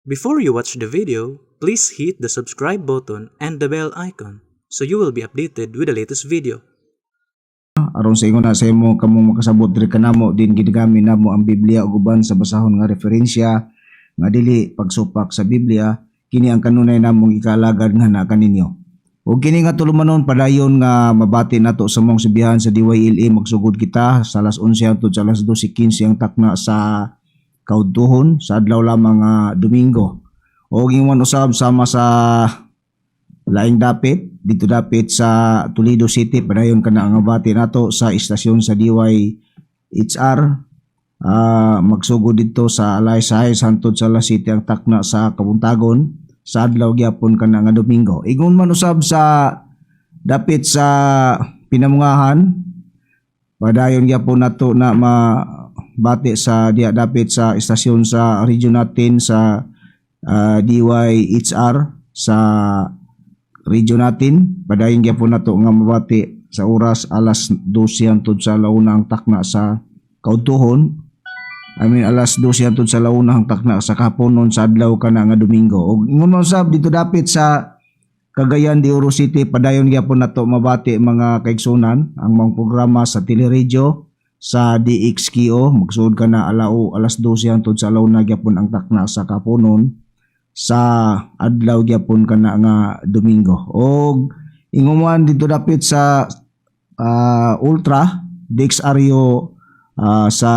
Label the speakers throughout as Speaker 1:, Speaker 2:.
Speaker 1: Before you watch the video, please hit the subscribe button and the bell icon so you will be updated with the latest video.
Speaker 2: Aron sa ingon na sa imo kamo makasabot diri kanamo din ginagamit namo ang Biblia ug uban sa basahon nga referensya nga dili pagsupak sa Biblia. Kini ang kanunay namong ikaalagad nga na kaninyo. Ug kini nga tulumanon, padayon nga mabati nato sa mong sibihan sa DYLA. Magsugod kita sa alas 11 hangtod sa alas 12:15 ang takna sa kaudtuhon sa adlaw lamang nga Domingo. O ingon usab sama sa laing dapit dito, dapit sa Toledo City, padayon kana ang bati nato sa istasyon sa DYHR. Magsugod dito sa alas 6 hangtod sa alas 7 ang takna sa kabuntagon sa adlaw gyapon kana nga Domingo. Ingon man usab sa dapit sa Pinamungahan, padayon gyapon nato na mabati sa diya dapit sa istasyon sa region natin sa DYHR sa region natin. Padayon gyapon nato nga mabati sa oras alas 12 hangtod sa alauna ang takna sa kaudtuhon, I mean, alas 12 hangtod sa alauna ang takna sa kahaponon sa adlaw kana nga Domingo. Ug ingon man sab dito dapit sa Cagayan de Oro City, padayon gyapon nato mabati, mga kaigsunan, ang mga programa sa teleradyo sa DXKO. Magsuod ka na alas 12 hangtod sa alauna gyapon ang takna sa kahaponon sa adlaw gyapon kana nga Domingo. Og ingon man dito dapit sa Ultra DXRU sa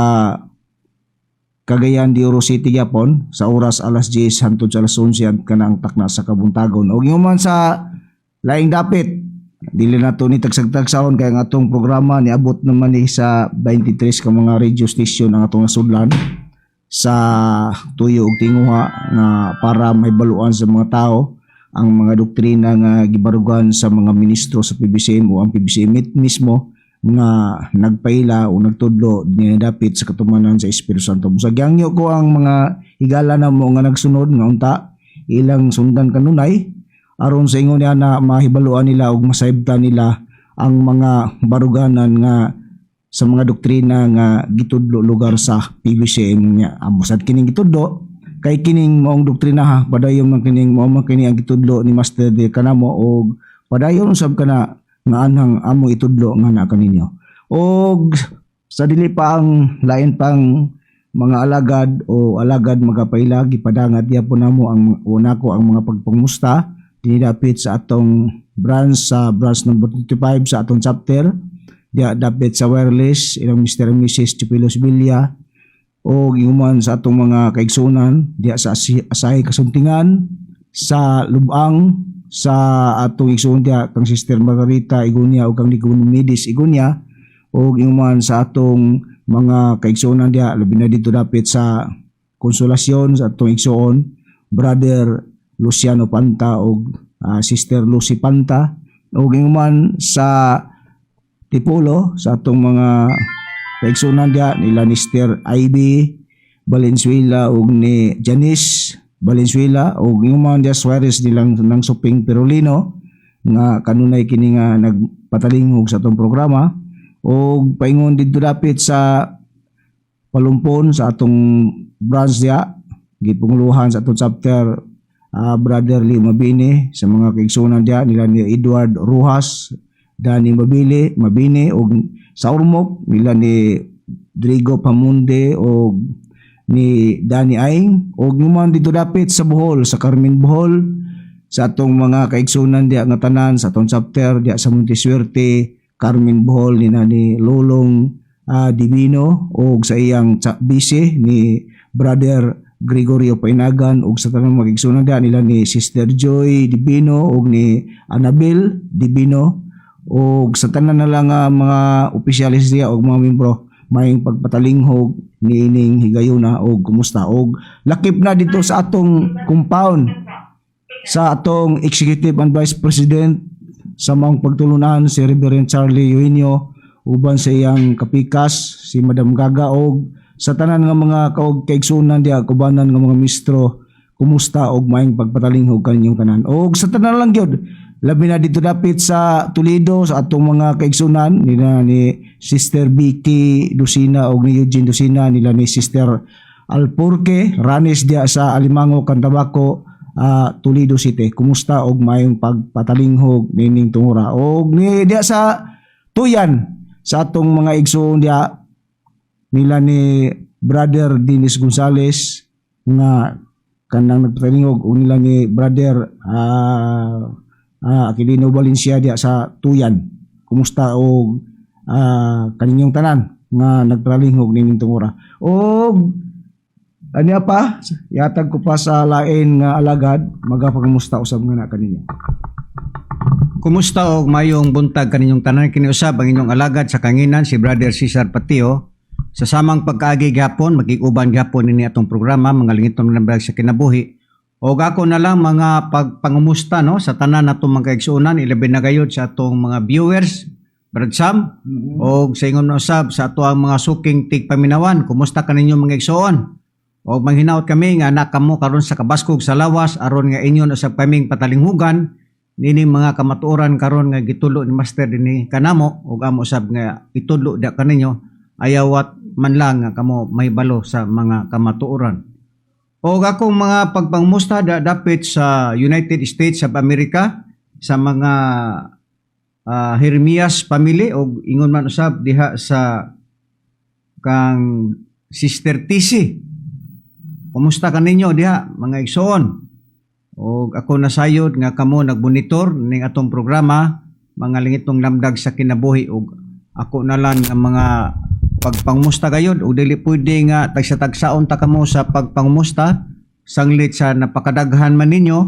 Speaker 2: Cagayan de Oro City gyapon sa oras alas 10 hangtod sa alas 11 ang kanang takna sa kabuntagon. Og ingon man sa laing dapit, dili nato ni tagsag-tagsahon kay ang atong programa niabot naman ni sa 23 ka mga radio station ang atong nasudlan sa tuyo ug tinguha nga para mahibaluan sa mga tao ang mga doktrina nga gibarugan sa mga ministro sa PBCM o ang PBCM mismo nga nagpaila o nagtudlo ni dapit sa katumanan sa Espiritu Santo. Busag yangyo ko ang mga higala na mo nga nagsunod nga unta ilang sundan kanunay aron sa ingon niya na mahibaluan nila ug masaybtan nila ang mga baruganan nga sa mga doktrina nga gitudlo lugar sa PBCM niya. Amo sad kining gitudlo kay kining maong doktrina ha, padayon man kining mao man kini ang gitudlo ni Master de kanamo og padayon usab kana nga anhang amo itudlo nga na kaninyo. Og sa dili pa ang lain pang mga alagad o alagad magapaila, gipadangat gyapon namo ang una ko ang mga pagpangusta dinidapit sa atong branch, sa branch number 25 sa atong chapter diya dapit sa wireless, ilang Mr. and Mrs. Chupilo Sevilla, o ingon sa atong mga kaigsunan diya sa Asahi Kasuntingan sa Lubang, sa atong igsuon diya kang Sister Margarita Igunya o kang Nicomedes Igunya, o ingon sa atong mga kaigsuonan diya labi na dito dapit sa Konsolasyon, sa atong igsuon Brother Luciano Panta o Sister Lucy Panta, o ingon sa Tipolo, sa atong mga kaigsuonan diya nila ni Sister Ivy Valenzuela ug ni Janice Valenzuela, ug yung mga diya Suarez nilang ng Suping Perolino nga kanunay kini nga nagpatalingog sa atong programa. Ug paingon didto dapit sa Palumpon, sa atong branch diya gipunguluhan sa atong chapter, Brother Lee Mabini, sa mga kaigsuonan diya nila ni Edward Rojas, Danny Mabili Mabini, ug sa Ormoc nila ni Drigo Pamunde og ni Danny Aing, ug man dito dapit sa Bohol, sa Carmen Bohol, sa atong mga kaigsunan diya nga tanan sa atong chapter diya sa Montisuerte, Carmen Bohol ni ni Lolong Divino ug sa iyang bise ni Brother Gregorio Painagan, ug sa tanang mga kaigsunan diya nila ni Sister Joy Divino ug ni Annabel Divino, ug sa tanan na lang nga mga opisyalis diya ug mga membro, maayong pagpatalinghog niining higayuna og kumusta. Og lakip na dito sa atong compound, sa atong Executive and Vice President sa maong pagtulunan, si Reverend Charlie Eugenio uban sa iyang kapikas si Madam Gaga, og sa tanan nga mga kaog kaigsunan diha, kubanan nga mga mistro, kumusta og maayong pagpatalinghog kaninyong tanan. Og sa tanan lang gyud, labi na dito dapit sa Toledo, sa atong mga kaigsunan nila ni Sister Vicky Lucina og ni Eugene Lucina, nila ni Sister Alpurque Ranis diya sa Alimango, Cantabaco, Toledo City. Kumusta og maayong pagpatalinghog nining tungura. Og ni diya sa Tuyan sa atong mga igsoon diya nila ni Brother Dennis Gonzales nga kanang nagpatalingog og nila ni Brother Aquilino Valencia diya sa Tuyan. Kumusta og kaninyong tanan nga nagpatalingog nining tungura. Og anya pa, yatag ko pa sa lain nga alagad, magapangumusta usab nga na kaninyo.
Speaker 3: Kumusta og mayong buntag kaninyong tanan. Kiniusab ang inyong alagad sa kanginan, si Brother Cesar Patio. Sa samang pagkaagi gihapon, magig-uban gihapon nini atong programa, Mga Lingitong Lamdag sa Kinabuhi. Og ako na lang mga pagpangumusta, no, sa tanan natong mga kaigsuonan, ilabi na gayud sa atong mga viewers, Brad Sam, og sa ingon usab sa ato ang mga suking tigpaminawan. Kumusta kaninyo, mga igsuon? Og manghinaot kami nga anak kamo karon sa kabaskog sa lawas aron nga inyon usab kaming patalinghugan nining mga kamatuoran karon nga gitulo ni Master dinhi kanamo ug amo usab nga itudlo da kaninyo, ayawat man lang nga kamo mahibalo sa mga kamatuoran. Og akong mga pagpangmusta da dapit sa United States of America sa mga Jeremias family og ingon man usab diha sa kang Sister TC. Kumusta kaninyo diha, mga igsoon? Og ako nasayod nga kamo nagmonitor ning atong programa, Mga Lingitong Lamdag sa Kinabuhi, og ako na lang ang mga pagpangmusta gayod og dili pwede nga tagsa-tagsaon ta kamo sa pagpangmusta sanglit sa napakadaghan man ninyo,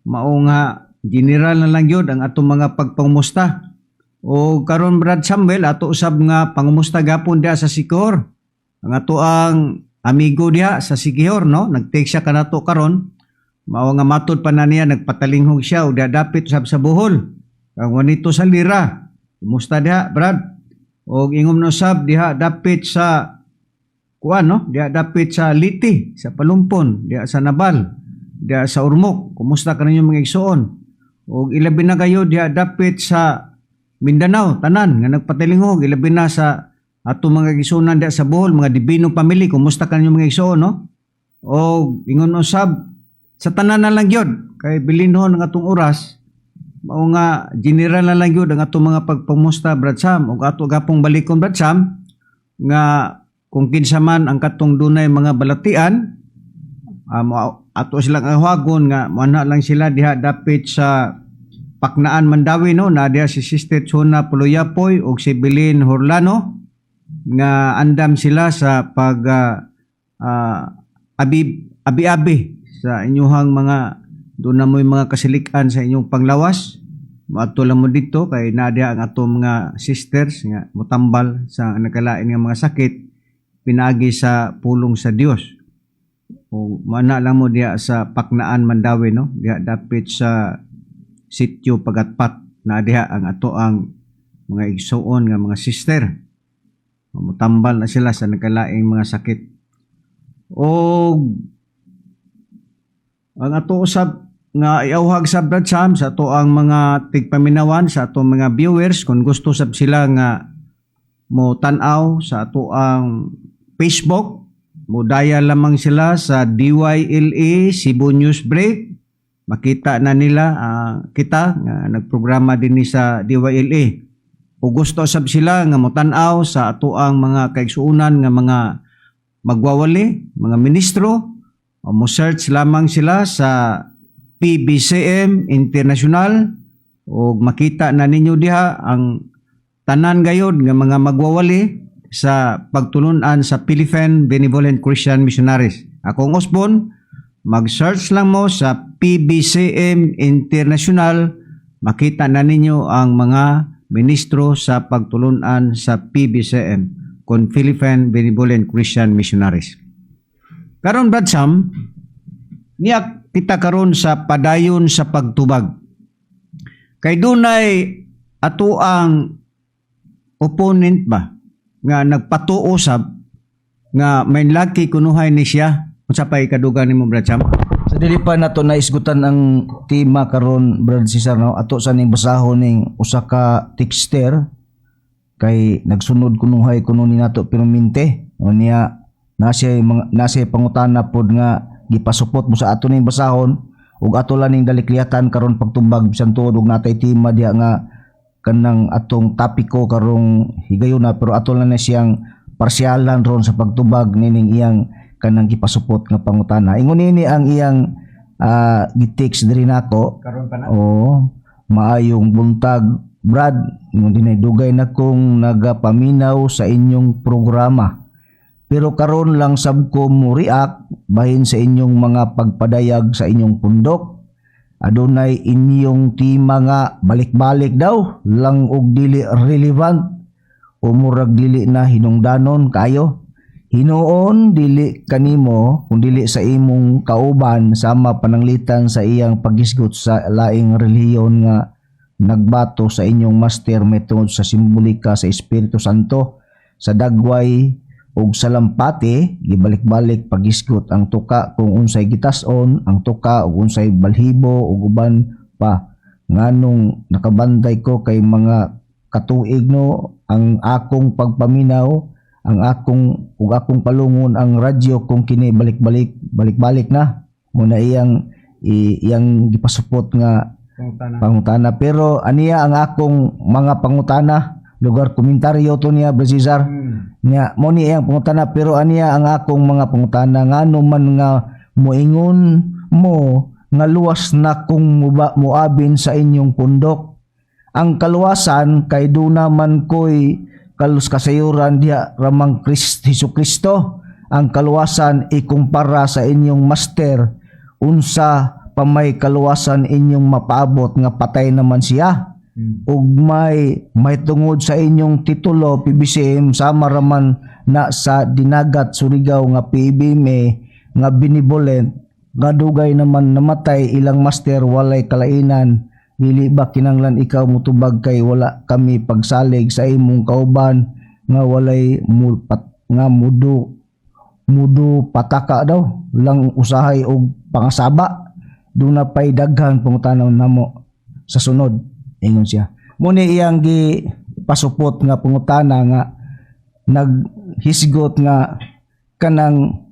Speaker 3: mao nga general na lang gyud ang atong mga pagpangmusta. O karon, Brad Samuel, ato usab nga pangumusta gapon diha sa Siquijor. Ang ato ang amigo diha sa Siquijor, no, nag-text siya kanato karon. Mao nga matud pa na niya nagpatalinghog siya og dapit usab sa Bohol. Ang Juanito Salira. Kumusta diha, Brad? Og ingom no sab diha dapit sa kuan, no? Diha dapit sa Liti, sa Palumpon, diha sa Nabal, diha sa Ormoc. Kumusta kaninyo, mga igsoon? Og ilabi na kayo diha dapit sa Mindanao, tanan nga nagpatalingog, ilabi na sa ato mga igsuonan diha sa Bohol, mga Divino family, kumusta kaninyo, mga igsoon, no? Og ingon usab sa tanan na lang gyud kay bilinhon ang atong oras, mao nga general na lang gyud ang atong mga pagpamusta, Brad Sam. Ug ato gapong balikon, Brad Sam, nga kung kinsa man ang katong dunay mga balatian, ato silang ahagon nga moana lang sila diha dapit sa Paknaan, Mandaue, no, na diha si Sister Chona Puloyapoy ug si Belin Horlano nga andam sila sa pag abi abi-abi sa inyuhang mga doon na mo'y mga kasilikan sa inyong panglawas. Moadto lang mo dito kay naa diha ang atong mga sisters nga mutambal sa nakalain nga mga sakit pinaagi sa pulong sa Dios. O mana lang mo diha sa Paknaan, Mandaue, no, diha dapit sa Sitio Pagatpat, na diha ang ato ang mga igsuon nga mga sister. Mutambal na sila sa nagkalaing mga sakit. O ang ato usab nga iauhag sa Brad Sam sa ato ang mga tigpaminawan, sa ato mga viewers, kung gusto sab sila nga mo tan-aw sa ato ang Facebook, mo daya lamang sila sa DYLA Cebu News Break, makita na nila kita nga nagprograma dinhi sa DYLA. O gusto sab sila nga motan-aw sa ato ang mga kaigsuonan nga mga magwawali, mga ministro, o mo search lamang sila sa PBCM International o makita na ninyo diha ang tanan gayod nga mga magwawali sa pagtulunan sa Philippine Benevolent Christian Missionaries. Akong usbon, mag-search lang mo sa PBCM International, makita na ninyo ang mga ministro sa pagtulunan sa PBCM kon Philippine Benevolent Christian Missionaries. Karon, Brad Sam, niya kita karon sa padayon sa pagtubag. Kay dunay ato ang opponent ba nga nagpatuo sab nga may laki kunuhay ni siya. Unsa pay kadugan nimo, Brad Sam?
Speaker 2: Sa dili pa nato naisgutan ang tema karon, Brad Cesar, no, ato sa ning basahon ning usa ka texter kay nagsunod kunuhay kuno ni nato pirmente, no, niya. Nasa mga nasa pangutana pod nga gipasupot mo sa ato ning basahon ug ato lang ning dalikliyatan karon pagtubag bisan tuod ug natay tema diha nga kanang atong topiko karong higayuna, pero ato lang na siyang parsyalan ron sa pagtubag nining iyang kanang gipasupot nga pangutana. Ingon nini ang iyang gi-text diri nako.
Speaker 3: Karon pa na.
Speaker 2: Oo. "Maayong buntag, Brad. Ingon dinay, dugay na kong nagapaminaw sa inyong programa. Pero karon lang sab ko mo react bahin sa inyong mga pagpadayag sa inyong pundok. Adunay inyong tema nga balik-balik daw lang og dili relevant o murag dili na hinungdanon kayo. Hinuon dili kanimo kung dili sa imong kauban sama pananglitan sa iyang paghisgot sa laing relihiyon nga nagbato sa inyong master may tungod sa simbolika sa Espiritu Santo sa dagway ug sa lampati. Gibalik-balik paghisgot ang tuka kung unsay gitas-on ang tuka ug unsay balhibo ug uban pa. Nganong nakabantay ko kay mga katuig no ang akong pagpaminaw, ang akong ug akong palungon ang radyo kung kini balik-balik balik-balik na." Muna iyang iyang gipasupot nga
Speaker 3: Pangutana.
Speaker 2: Pangutana. Pero aniya ang akong mga pangutana, lugar komentaryo to niya, Brad Cesar. Nya mo ni iyang pangutana, pero aniya ang akong mga pangutana: ngano man nga moingon mo nga luwas na kung muba, muabin sa inyong pundok? Ang kaluwasan kay duna man ko'y kalus kasayuran diha ramang Hesus Kristo. Ang kaluwasan ikumpara sa inyong master, unsa pa may kaluwasan inyong mapaabot nga patay naman siya? Ug may tungod sa inyong titulo PBCM, sama raman na sa Dinagat Surigao nga PBMA nga benevolent nga dugay naman namatay ilang master, walay kalainan. Dili ba kinanglan ikaw mutubag kay wala kami pagsalig sa imong kauban nga walay mu, pat, nga mudu mudu pataka daw lang usahay og pangasaba? Duna pay daghan pangutana namo sa sunod," ingon siya. Mo ni iyang gi pasupot nga pangutana nga naghisgot nga kanang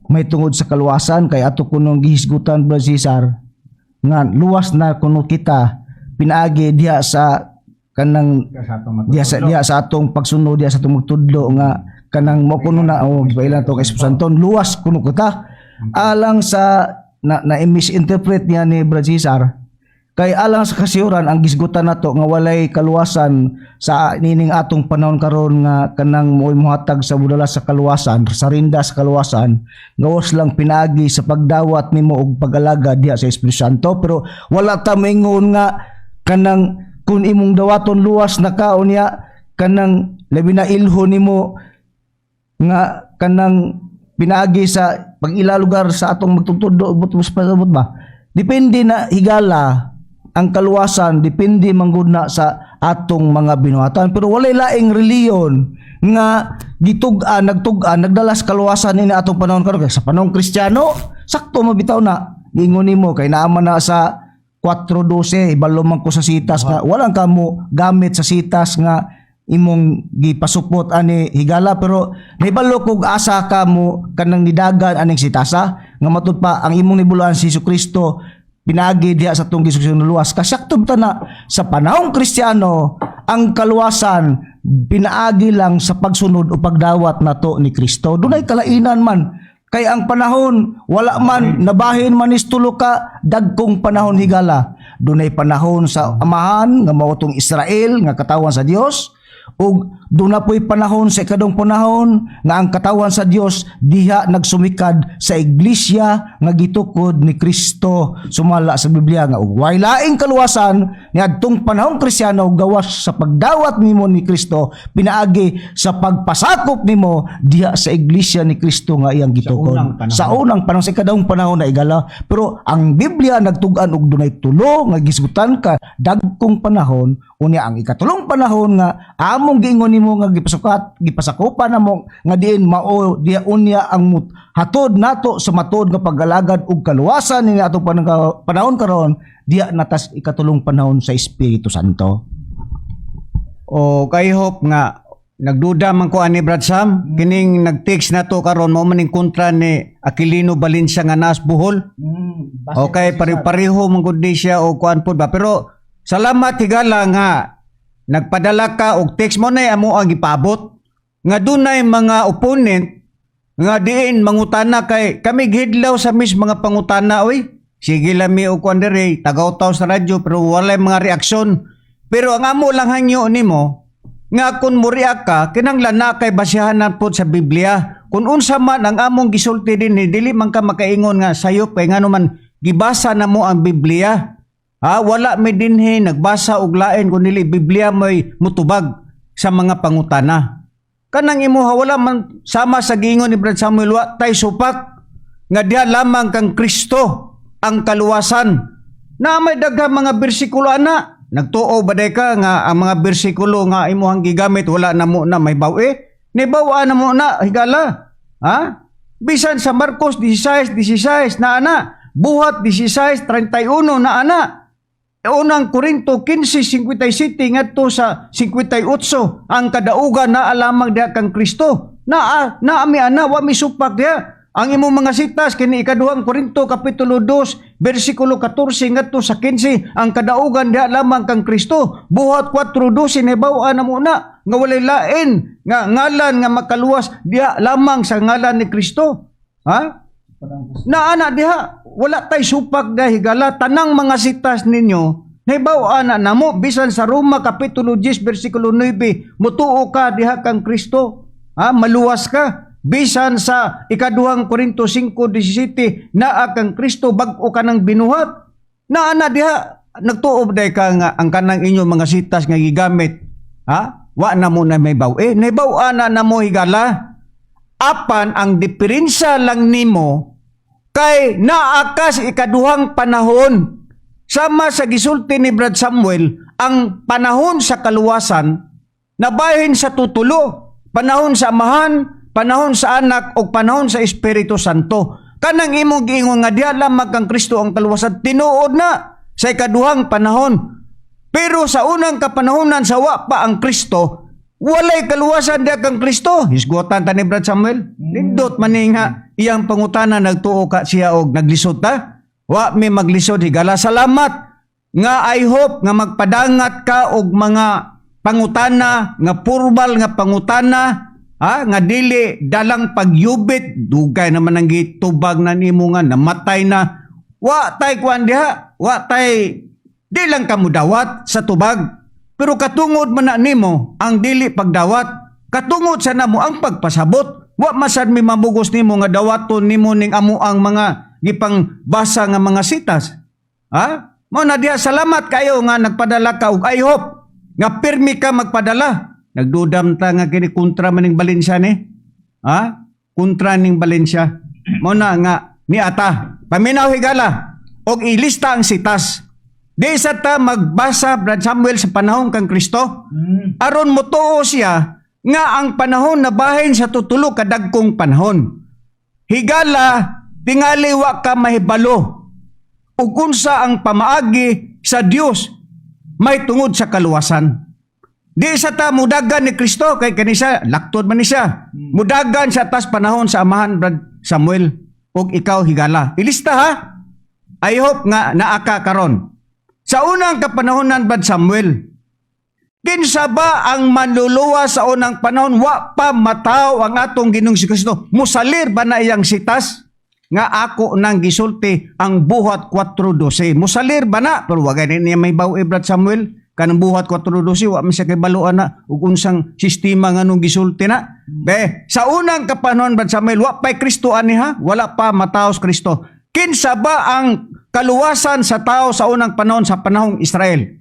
Speaker 2: may tungod sa kaluwasan, kay ato kunong gihisgutan, Brad Cesar, nga luwas na kuno kita pinaagi diha sa kanang
Speaker 3: Sa atong
Speaker 2: diha sa atong pagsunod diha sa atong magtudlo nga kanang mo kuno na o gipailan to kay Espiritu Santo, luwas kuno kita. Alang sa na misinterpret niya ni Brad Cesar, kay alang sa kasiyuran ang gisgutan nato nga walay kaluwasan sa nining atong panahon karon nga kanang mo'y mohatag sa budala sa kaluwasan, sa rinda sa kaluwasan, gawas lang pinaagi sa pagdawat nimo og pag-alaga diha sa Espiritu Santo. Pero wala ta moingon nga kanang kung imong dawaton luwas na ka unya kanang labi na ilho nimo nga kanang pinaagi sa pag-ila lugar sa atong magtutudlo but mas pasabot ba. Depende na, higala, ang kaluwasan depende manggod na sa atong mga binuhatan, pero walay laing reliyon nga gitug-an, nagtug-an, nagdala sa kaluwasan ini atong panahon karon. Kay sa panahon Kristiyano, sakto mabitaw na giingon nimo kay naa man na sa 4:12. Ibalo man ko sa sitas nga walang kamo gamit sa sitas nga imong gipasupot ani, higala, pero nahibalo kog asa ka mo kanang nidagan aning sitasa nga matud pa ang imong nibuluan si Kristo pinagi diha sa tong Hesus luwas kasakto ta na sa panahong Kristiyano ang kaluwasan pinaagi lang sa pagsunod o pagdawat nato ni Kristo. Dunay kalainan man kay ang panahon wala man nabahin man is tulo ka dagkong panahon, higala. Dunay panahon sa amahan nga mao tong Israel nga katawan sa Dios, ug duna po'y panahon sa ikadong panahon nga ang katawan sa Dios diha nagsumikad sa iglesia nga gitukod ni Kristo sumala sa Biblia, nga ug way laing kaluwasan niadtong panahong Kristiyano gawas sa pagdawat nimo ni Kristo pinaagi sa pagpasakop nimo diha sa iglesia ni Kristo nga iyang gitukod.
Speaker 3: Unang panahon.
Speaker 2: Sa unang panahon, sa ikadong panahon na, igala. Pero ang Biblia nagtug-an og dunay tulo nga gisgutan ka dagkong panahon. Unya ang ikatulong panahon nga among giingon nimo nga gipasukat gipasakupan namo nga diin mao diha unya ang hatod nato sa matuod nga pag-alagad ug kaluwasan ni atong panahon karon, diha natas ikatulong panahon sa Espiritu Santo.
Speaker 3: O kay hope nga Nagduda man ko ani, Brad Sam, kining nag-text na to karon mao man ning kontra ni Aquilino Valencia nga naas Bohol. Okay, pare-pareho man gud ni siya o kuan pod ba. Pero salamat, higala, nga nagpadala ka og text mo na amo ang gipaabot nga dunay mga opponent nga diin mangutana kay kami gihidlaw sa mis mga pangutana oy. Sige lang mi og kuan diri, tagaw-taw sa radyo pero walay mga reaksyon. Pero ang amo lang hangyo nimo nga kung muriak ka, kinanglan na kay basihanan pod sa Biblia. Kung unsa man ang among gisulti dinhi, dili man ka makaingon nga sayop kay ngano man gibasa na mo ang Biblia. Ha, wala mi dinhi nagbasa og lain kun dili Biblia mo'y mutubag sa mga pangutana. Kanang imuha wala man sama sa giingon ni Brad Samuel, wa tay supak nga diha lamang kang Kristo ang kaluwasan. Na may daghang mga bersikulo ana. Nagtuo ba day ka nga ang mga bersikulo nga imuhang gigamit wala na mo na may baw-e? Nibaw na mo na, higala. Ha? Bisan sa Marcos 16:16 na ana. Buhat 16:31 na ana. Unang Korinto 15:57 ngadto sa 58, ang kadaugan naa lamang diha kang Kristo. Naa naa mi ana, wa mi supak diha. Ang imong mga sitas kini Ikaduhang Korinto kapitulo 2 bersikulo 14 ngadto sa 15, ang kadaugan diha lamang kang Kristo. Buhat 4:12, nahibaw-an na mo na nga walay lain nga ngalan nga makaluwas diha lamang sa ngalan ni Kristo. Ha? Naa na diha, wala tay supak diha, higala. Tanang mga sitas ninyo nahibaw-an na namo. Bisan sa Roma kapitulo 10 bersikulo 9, mutuo ka diha kang Kristo, ha, maluwas ka. Bisan sa Ikaduhang Korinto 5:17, naa kang Kristo, bag-o ka ng binuhat. Naa na diha. Nagtuo ba ka nga ang kanang inyong mga sitas nga gigamit, ha, wa na mo na may baw-e? Nahibaw-an na namo, higala. Apan ang diferensya lang nimo kay naa ka sa ikaduhang panahon. Sama sa gisulti ni Brad Samuel, ang panahon sa kaluwasan nabahin sa tutulo. Panahon sa Amahan, panahon sa Anak, o panahon sa Espiritu Santo. Kanang imong giingon nga diha lamang kang Kristo ang kaluwasan, tinuod na sa ikaduhang panahon. Pero sa unang kapanahonan sa wa pa ang Kristo, walay kaluwasan diha kang Kristo. Hisgutan ta ni Brad Samuel. Nindot man ni nga iyang pangutana, nagtuo ka siya og naglisod ta. Wa mi maglisod, higala. Salamat nga I hope nga magpadangat ka og mga pangutana nga formal nga pangutana, ha, nga dili dalang pagyubit. Dugay naman ang gitubag na nimo nga namatay na. Wa tay kuan diha, wa tay di lang ka mudawat sa tubag. Pero katungod man na nimo ang dili pagdawat, katungod sa namo ang pagpasabot. Wa masad mi mamugos nimo nga dawaton nimo ning amo ang mga gipangbasa nga mga sitas. Ha? Mao na diha, salamat kayo nga nagpadala ka og I hope nga pirmi ka magpadala. Nagdudam ta nga kini kontra maning Valencia ni. Ha? Kontra ning Valencia. Mao na nga ni ata. Paminaw, higala, og ilista ang sitas. Di sa ta magbasa, Brad Samuel, sa panahon kang Kristo. Aron motuo siya nga ang panahon na bahin sa tutulo kadagkong panahon. Higala, tingali wa ka mahibalo ug unsa ang pamaagi sa Dios may tungod sa kaluwasan. Di sa ta mudagan ni Kristo kay kanisa laktod man ni siya. Mudagan sa tas panahon sa Amahan, Brad Samuel, ug ikaw, higala. Ilista ha. I hope nga naa ka karon. Sa unang kapanahonan, Brad Samuel, kinsa ba ang manluluwas sa unang panahon wa pa mataw ang atong Ginoong si Kristo? Musalir ba na iyang sitas? Nga ako nang gisulti ang Buhat 4:12. Musalir ba na? Pero wa gani niya may baw, Brad Samuel. Kanang Buhat 4:12, wa man siya kay baluan na ug unsang sistema nga nung gisulti na. Be, sa unang kapanahon, Brad Samuel, wa pa'y Kristo ani ha, wala pa mataos Kristo. Kinsa ba ang kaluwasan sa tao sa unang panahon, sa panahong Israel?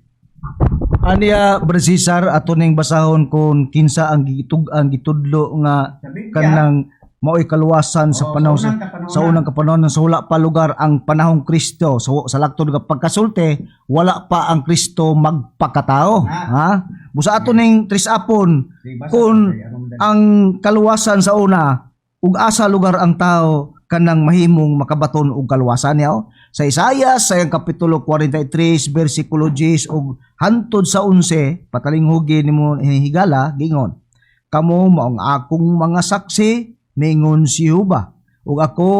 Speaker 2: Aniya, Brad Cesar, ato ning basahon kung kinsa ang gitug ang gitudlo nga kanang maoy kaluwasan sa
Speaker 3: Oo,
Speaker 2: panahon
Speaker 3: sa
Speaker 2: sa,
Speaker 3: unang kapanahonan.
Speaker 2: Sa unang kapanahonan sa wala pa lugar ang panahong Kristo. So sa laktod nga pagkasulti, wala pa ang Kristo magpakatao, ha. Busa ato ning tris-apon kung ang kaluwasan sa una ug asa lugar ang tao kanang mahimong makabaton og kaluwasan niya, oh. Sa Isaias sa iyang kapitulo 43 bersikulo 10 ug hantod sa 11, patalinghugi nimo, higala, gingon. Kamo mao ang akong mga saksi, miingon si Jehova. Ug ako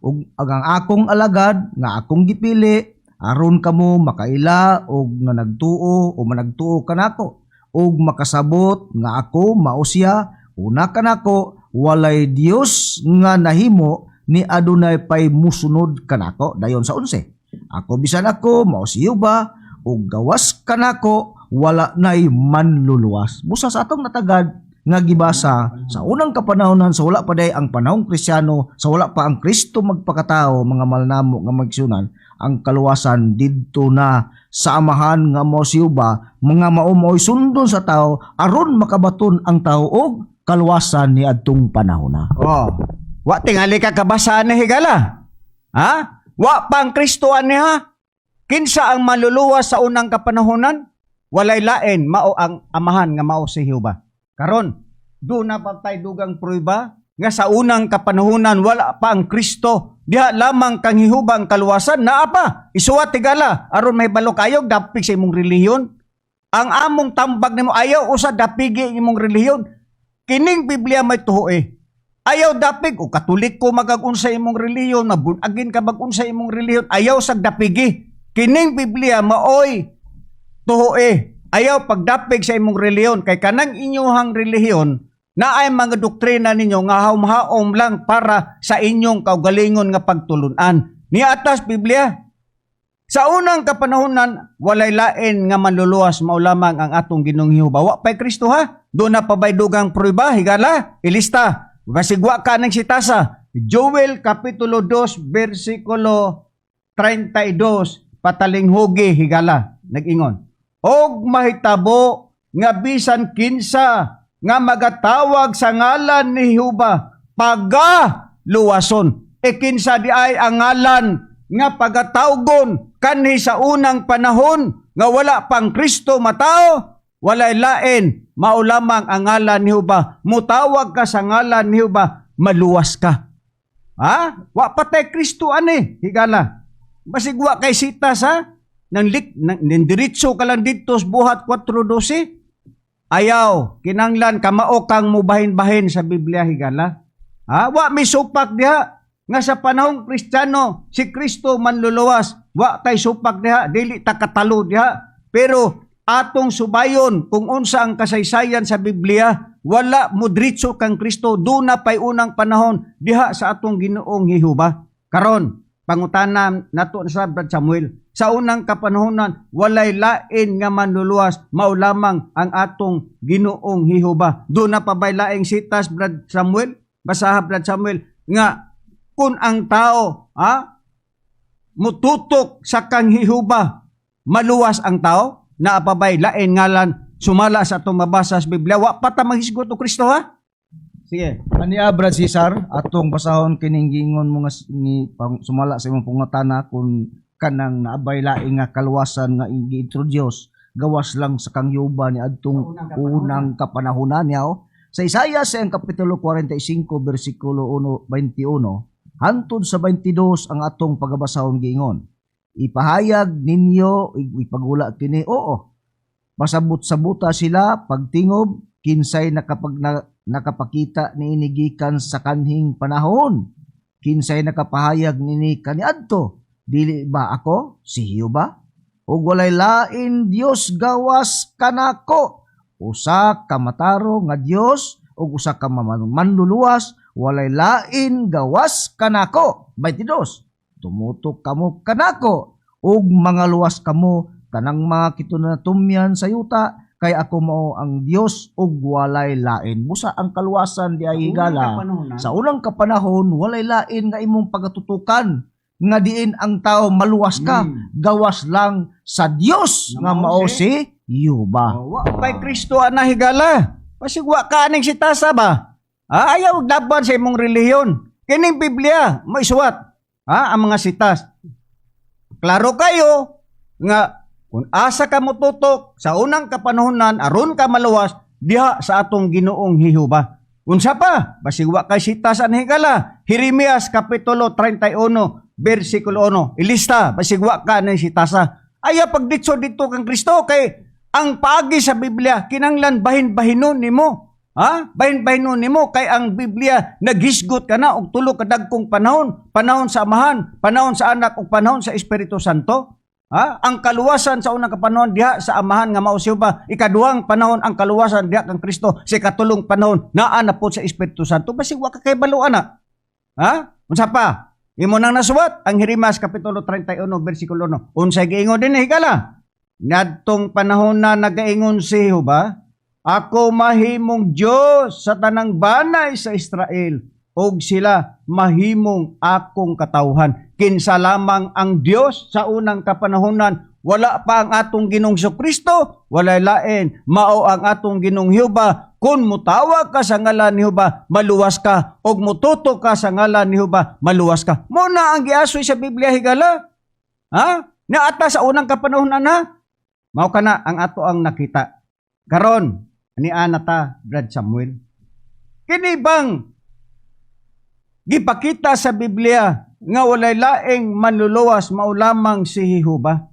Speaker 2: ug ang akong alagad nga akong gipili aron kamo makaila og nga nagtuo o managtuo kanako ug makasabot nga ako mao siya. Una kanako walay Dios nga nahimo ni adunay pay musunod kanako. Dayon sa 11, ako bisan ako mao si Jehova ug gawas kanako wala nay manluluwas. Busa sa atong natagad nga gibasa sa unang kapanahonan, sa wala pa day ang panahong Kristiyano, sa wala pa ang Kristo magpakatao, mga malnamo nga magsunan, ang kaluwasan didto na sa Amahan nga mao si Jehova, mga mao mao'y sundon sa tao aron makabaton ang tao og kaluwasan ni adtong panahon na.
Speaker 3: Oh. Wa tingali ka kabasa ni, higala. Ha? Wa pa ang Kristo ani ha. Kinsa ang maluluwas sa unang kapanahonan? Walay lain, mao ang Amahan nga mao si Jehova. Karon, duna pa tay dugang prueba nga sa unang kapanahonan wala pa ang Kristo. Diha lamang kang Jehova ang kaluwasan, naa pa. Isuwat, higala, aron mahibalo kayo dapig sa imong relihiyon. Ang among tambag nimo, ayaw usa dapigi imong relihiyon. Kining Biblia may tuho eh. Ayaw dapig o Katoliko magag-unsa imong relihiyon, mabunagin ka mag-unsa imong relihiyon, ayaw sag dapigi. Kining Biblia maoy tuho eh. Ayaw pagdapig sa imong relihiyon kay kanang inyuhang relihiyon na ay mga doktrina ninyo nga haom-haom lang para sa inyong kaugalingon nga pagtulunan. Ni atas Biblia. Sa unang kapanahonan, walay lain nga manluluwas, mao lamang ang atong Ginoong Jehova. Wa pa'y Kristo ha. Duna pa ba'y dugang prueba? Higala, ilista. Basigwa ka ng sitasa. Joel Kapitulo 2, versikulo 32, patalinghugi, higala, nag-ingon. Og mahitabo nga bisan kinsa nga magatawag sa ngalan ni Jehova paga luwason. E kinsa di ay ang ngalan nga pagatawgon kanhi sa unang panahon nga wala pang Kristo matao? Walay lain, mao lamang ang ngalan ni Jehova. Mutawag ka sa ngalan ni Jehova, maluwas ka. Ha? Wa pa tay Kristo ani, higala. Basig wa kay sitas ha? Nang lik nang, nang diretso ka lang didto sa Buhat 4:12. Ayaw, kinanglan kamao kang mubahin-bahin sa Biblia, higala. Ha? Wa may supak diha nga sa panahong Kristiyano si Kristo manluluwas. Wa tay supak diha, dili ta katalo diha. Pero atong subayon kung unsa ang kasaysayan sa Biblia, wala mudritso kang Kristo, duna pay unang panahon diha sa atong Ginoong Jehova. Karon, pangutana nato sa Brad Samuel, sa unang kapanahonan walay lain nga manluluwas, mao lamang ang atong Ginoong Jehova. Duna pa bay laing sitas, Brad Samuel? Basaha, Brad Samuel, nga kung ang tao ha mututok sa kang Jehova, maluwas ang tao? Naa pa bay lain ngalan sumala sa atong mabasa sa Biblia? Wa pa ta maghisgot og Kristo ha. Sige.
Speaker 2: Ani Brad Cesar, atong basahon kining giingon mo nga ni pang, sumala sa imong pangutana kung kanang naabay laing nga kaluwasan nga gi-introduce gawas lang sa kang Jehova ni adtong unang kapanahonan niya. Oh. Sa Isaiah sa ang kapitulo 45 bersikulo 1 21 hantod sa 22 ang atong pagabasahon, giingon. Ipahayag ninyo, ipagula kini, oo. Pasabot-sabuta sila pagtingob, kinsay nakapakita niini gikan sa kanhing panahon? Kinsay nakapahayag nini kaniadto? Dili ba ako si Jehova? Ug walay lain Dios gawas kanako. Usa ka matarong nga Dios ug usa ka manluluwas, walay lain gawas kanako. 22. Tumutok kamo kanako ug mga luwas kamo, tanang mga kitunatumyan sa yuta, kay ako mao ang Dios ug walay lain. Busa ang kaluwasan di ay, higala, sa unang kapanahon walay lain nga imong pagatutukan nga diin ang tao maluwas ka gawas lang sa Dios nga mao si Jehova.
Speaker 3: Oh, wa pa'y Kristo ana, higala. Basig wa ka aning sitasa ba? Ah, ayaw og laban sa imong relihiyon. Kining Biblia maisuwat. Ha, ang mga sitas. Klaro kayo nga kung asa ka motutok sa unang kapanahonan aron ka maluwas, diha sa atong Ginoong Jehova. Unsa pa? Basig wa kay sitas ang higala. Jeremias Kapitulo 31 versikulo 1. Ilista, basig wa ka ng sitasa. Ayaw pagditso dito kang Kristo kay ang paagi sa Biblia kinanglan bahin-bahinon nimo. Ha? Bahin-bahinon nimo kay ang Biblia naghisgot ka na og tulo ka dagkong panahon, panahon sa Amahan, panahon sa Anak ug panahon sa Espiritu Santo. Ha? Ang kaluwasan sa unang kapanahon diha sa Amahan nga mao si Jehova, ikaduhang panahon ang kaluwasan diha kang Kristo, sa ikatulong panahon naa na pod sa Espiritu Santo. Basig wa ka kay balo ana. Ha? Unsa pa? Imo nang nasuwat ang Jeremias kapitulo 31 bersikulo 1. Unsay giingon dinhi, higala? Nadtong panahon na nagaingon si Jehova, "Ako mahimong Dios sa tanang banay sa Israel ug sila mahimong akong katawhan." Kinsa lamang ang Dios sa unang kapanahonan? Wala pa ang atong Ginoong Kristo, walay lain, mao ang atong Ginoong Jehova. Kung mutawag ka sa ngalan ni Jehova, maluwas ka, ug mututo ka sa ngalan ni Jehova, maluwas ka. Mao na ang giasoy sa Biblia, higala. Ha? Naata sa unang kapanahonan na. Mao kana ang ato ang nakita. Karon, ni ana ta, Brad Samuel. Kini bang gipakita sa Biblia nga walay laing manluluwas, mao lamang si Jehova?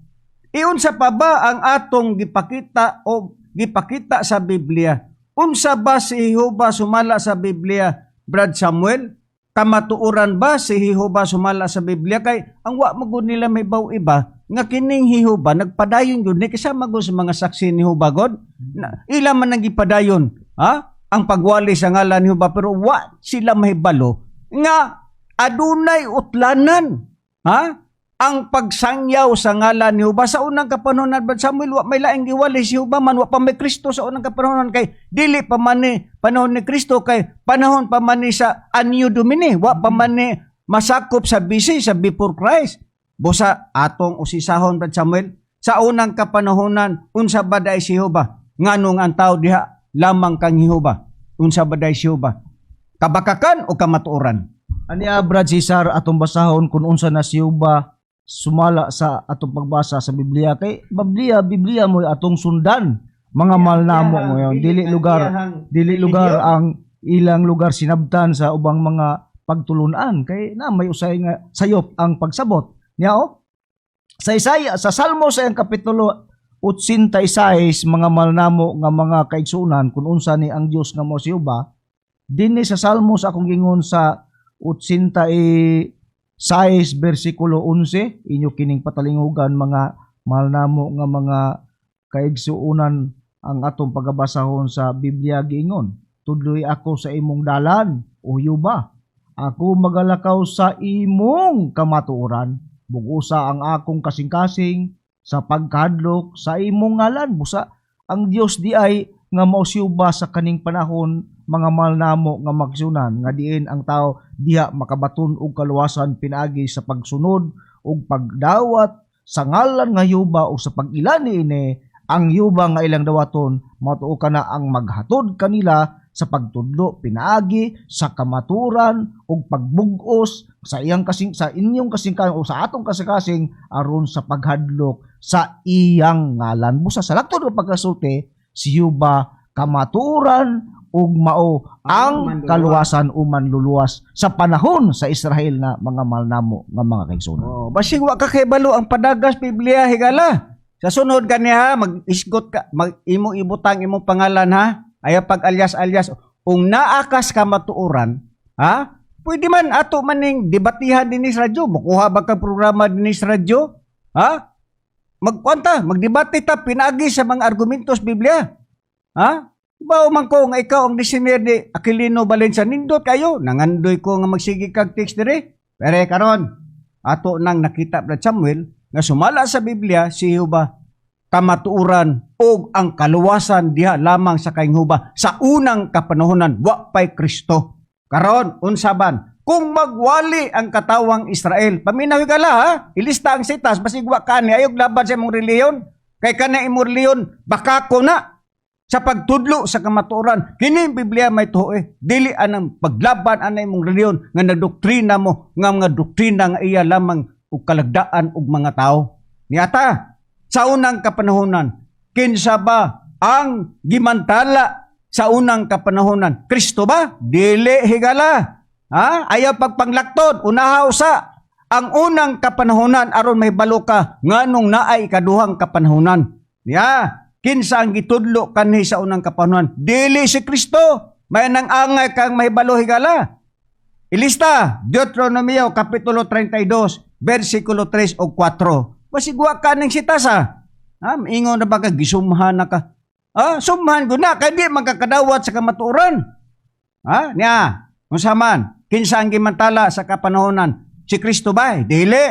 Speaker 3: Iunsa pa ba ang atong gipakita o gipakita sa Biblia? Unsa ba si Jehova sumala sa Biblia, Brad Samuel? Kamatuoran ba si Jehova sumala sa Biblia? Kay ang wa magud nila may baw iba nga kining Jehova nagpadayon gyud ni kasama gud sa mga saksi ni Jehova god. Na, ila man ang gipadayon, ha? Ang pagwali sa ngalan ni Jehova, pero wa sila mahibalo nga adunay utlanan, ha? Ang pagsangyaw sa ngalan ni Jehova sa unang kapanahonan, Brad Samuel, wa may laing giwali si Jehova man, wa pa may Kristo sa unang kapanahonan kay dili pa man ni panahon ni Kristo, kay panahon pa man ni sa Anno Domini, wa pa man ni masakop sa BC, sa before Christ. Busa atong usisahon, Brad Samuel, sa unang kapanahonan, unsa ba diay si Jehova? Nganong ang tao diha lamang kang Jehova? Unsa ba diay si Jehova? Kabakakan o kamatuoran?
Speaker 2: Ania, Brad Cesar, atong basahon kung unsa na si Jehova sumala sa atong pagbasa sa Biblia, kay Biblia, Biblia mo atong sundan, mga mahal namo ngayon. Dili lugar ang ilang lugar sinabtan sa ubang mga pagtulunan kay na may usay nga sayop ang pagsabot niya oh. Sa Isaiah, sa Salmo, sa iyang kapitulo 86, mga mahal namo nga mga kaigsunan, kung unsa ni ang Dios nga mo si Jehova dinhi sa Salmo sa akong gingon sa 86 bersikulo 11, inyo kining patalingugan, mga mahal namo nga mga kaigsuonan, ang atong pagabasahon sa Biblia. Giingon, "Tudloy ako sa imong dalan, o Jehova. Ako magalakaw sa imong kamatuoran. Bug-usa ang akong kasing-kasing sa pagkahadlok sa imong ngalan." Busa ang Dios di ay nga mao si Jehova sa kaning panahon, mga mahal namo nga magsunan, nga diin ang tao diha makabaton og kaluwasan pinaagi sa pagsunod ug pagdawat sa ngalan nga Jehova o sa pag-ila niini. Ang Jehova nga ilang dawaton matuo kana ang maghatod kanila sa pagtudlo pinaagi sa kamaturan ug pagbugos sa iyang kasing, sa inyong kasingkasing o sa atong kasing-kasing aron sa paghadlok sa iyang ngalan. Busa sa laktod nga pagkasulti, si Jehova kamaturan ug mao ang kaluwasan o manluluwas sa panahon sa Israel na, mga mahal namo nga mga kaigsuonan.
Speaker 3: Oh, basig wa ka kahibalo ang padagas Biblia, higala. Sa sunod kaniya mag-isgot ka, mag imo ibutang imong pangalan ha. Ayaw pag alias-alias. Kung naa kas kamatuoran, ha? Pwede man ato maning debatihan dinhi sa radyo. Mukuha ba ka programa dinhi sa radyo? Ha? Magkwanta, magdebate ta pinaagi sa mga argumentos Biblia. Ha? Bao man ko nga ikaw ang designer ni Aquilino Valencia. Nindot kayo. Nangandoy ko nga magsige kag text dire. Pero karon, ato nang nakita, Brad Samuel, nga sumala sa Biblia si Jehova kamatuoran og ang kaluwasan diha lamang sa kay Jehova sa unang kapanahonan, wa pay Kristo. Karon, unsa ban? Kung magwali ang katawang Israel, paminaw ka ha, ilista ang sitas, basig wa kani, ayog laban sa imong reliyon, kay kana imong reliyon, baka ko na sa pagtudlo sa kamatuoran. Kini ang Biblia may tuo eh. Dili anang paglaban ana imong reliyon nga nagdoktrina mo nga mga doktrina nga iya lamang og kalagdaan og mga tao. Niata sa unang kapanahonan, kinsa ba ang gimantala sa unang kapanahonan? Kristo ba? Dili, higala. Ha? Ayaw pagpanglaktod, unahaw sa ang unang kapanahonan aron mahibalo ka nganong naay ikaduhang kapanahonan. Ya, Kinsa ang gitudlo kanhi sa unang kapanahon? Dili si Kristo. May nang angay kang mahibalo, higala. Ilista, Deuteronomio Kapitulo 32, versikulo 3 o 4. Basigwa ka ning sitasa. Ha, ingon na ba ka, gisumhan na ka? Ha, sumhan ko na, kay di magkakadawat sa kamatuoran. Ha, niya, unsa man, kinsa ang gimantala sa kapanahonan? Si Kristo ba? Dili.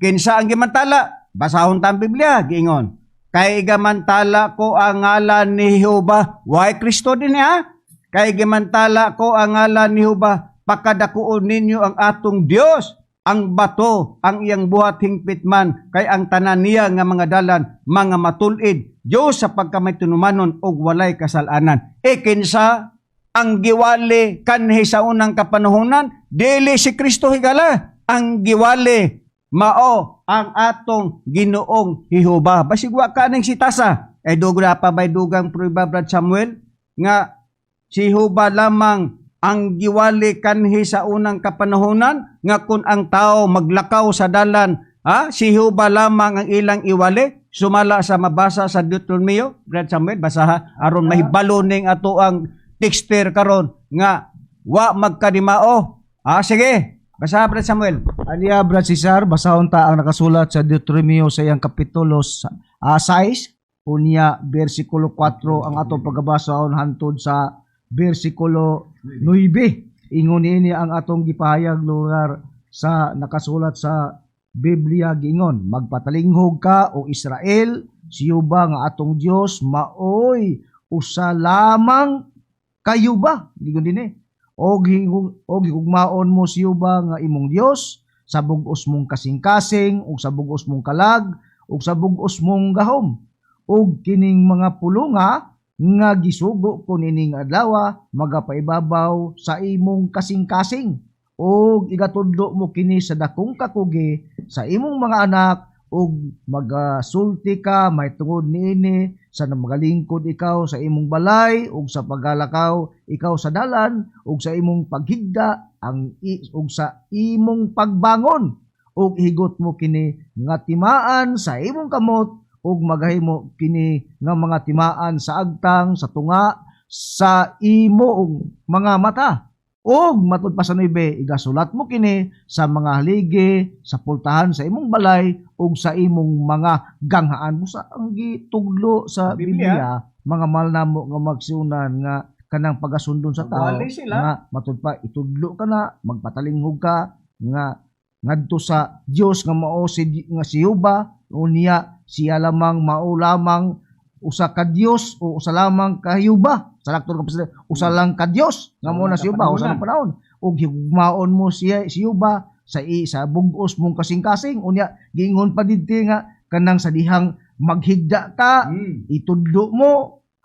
Speaker 3: Kinsa ang gimantala? Basahon ta ang Biblia, giingon. "Kay gamantala ko ang ngalan ni Jehova." Why Kristo din niya? "Kay gimantala ko ang ngalan ni Jehova, pakadakuon ninyo ang atong Dios, ang bato, ang iyang buhat hingpit man, kay ang tanan niya nga mga dalan, mga matulid, Dios sa pagkamay tinumanon ug walay kasalanan." E kinsa ang giwali kanhi sa unang kapanahonan? Dili si Kristo, higala. Ang giwali mao ang atong Ginoong Jehova. Basig wa ka ning sitasa. Eh duga pa bay dugang prueba, Brad Samuel, nga si Jehova lamang ang giwali kanhi sa unang kapanahonan nga kung ang tao maglakaw sa dalan, ha, si Jehova lamang ang ilang iwali sumala sa mabasa sa Deuteronomio. Brad Samuel, basaha aron mahibalo ning ato ang texter karon nga wa magkadimao. Ah, sige, basaha, Brad Samuel.
Speaker 2: Aniya, Brad Cesar, basahon ta ang nakasulat sa Deuteronomio sa iyang kapitulo 6, unya bersikulo 4 ang atong pagabasahon hantod sa bersikulo 9. Ingon niini ang atong gipahayag lugar sa nakasulat sa Biblia, giingon, "Magpatalinghog ka, o Israel, si Jehova nga atong Dios maoy usa lamang ka Jehova." Giingon dinhi. Og higugmaon mo si Jehova nga imong Dios sa bug-os mong kasing-kasing ug sa bug-os mong kalag ug sa bug-os mong gahom. Ug kining mga pulunga nga gisugo ko nining adlaw magapaibabaw sa imong kasing-kasing ug igatudlo mo kini sa dakong kakugi sa imong mga anak ug magasulti ka mahitungod niini sa magalingkod ikaw sa imong balay ug sa paggalakaw ikaw sa dalan ug sa imong paghigda ug sa imong pagbangon. Ug higot mo kini nga timaan sa imong kamot ug magahimo kini nga mga timaan sa agtang sa tunga sa imong mga mata." Ug matud pa sa 9, igasulat mo kini sa mga haligi sa pultahan sa imong balay ug sa imong mga ganghaan. Busa ang gituglo sa
Speaker 3: Biblia.
Speaker 2: Biblia, mga mahal namo nga magsiunan, nga kanang pagasundon sa tao
Speaker 3: Wali sila.
Speaker 2: nga matud pa itudlo ka na magpatalinghog ka nga ngadto sa Dios nga mao si Jehova, unya siya lamang mao lamang usa ka Dios o usa lamang ka Jehova sa lakton ka presidente, usa lang ka Dios nga
Speaker 3: Sa
Speaker 2: mao na si Jehova usa lang panahon, ug higugmaon mo siya si Jehova sa bug-os mong kasing-kasing. Unya giingon pa didto nga kanang sa dihang maghigda ka, itudlo mo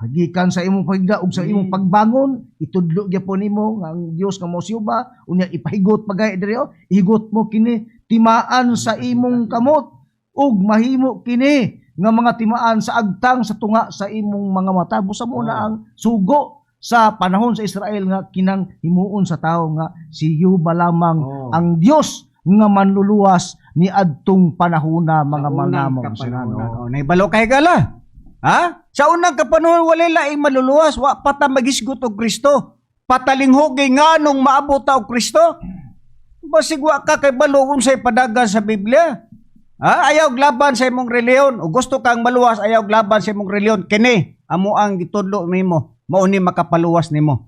Speaker 2: gikan sa imong paghigda ug sa imong pagbangon, itudlo gyapon nimo nga ang Dios nga mao si Jehova. Unya ipahigot pa gay diri, oh, higot mo kini timaan sa imong kamot ug mahimo kini nga mga timaan sa agtang sa tunga sa imong mga mata. Busa mo na ang sugo sa panahon sa Israel nga kinang himuon sa tawo nga si Jehova lamang ang Dios nga manluluwas ni adtong panahona, mga
Speaker 3: Sa unang
Speaker 2: manamong
Speaker 3: kapanahonan.
Speaker 2: sila.
Speaker 3: Oh, nahibalo kay gala. Ha? Sa unang kapanahon walay laing maluluwas, wa pa ta magisgot og Kristo. Patalinghugi nganong maabot ta og Kristo? Basig wa ka kay balo unsay padagan sa Biblia. Ha? Ayaw og laban sa imong relihiyon. O gusto kang maluwas, ayaw og laban sa imong relihiyon. Kini amo ang gitudlo nimo, mao ni makapaluwas nimo.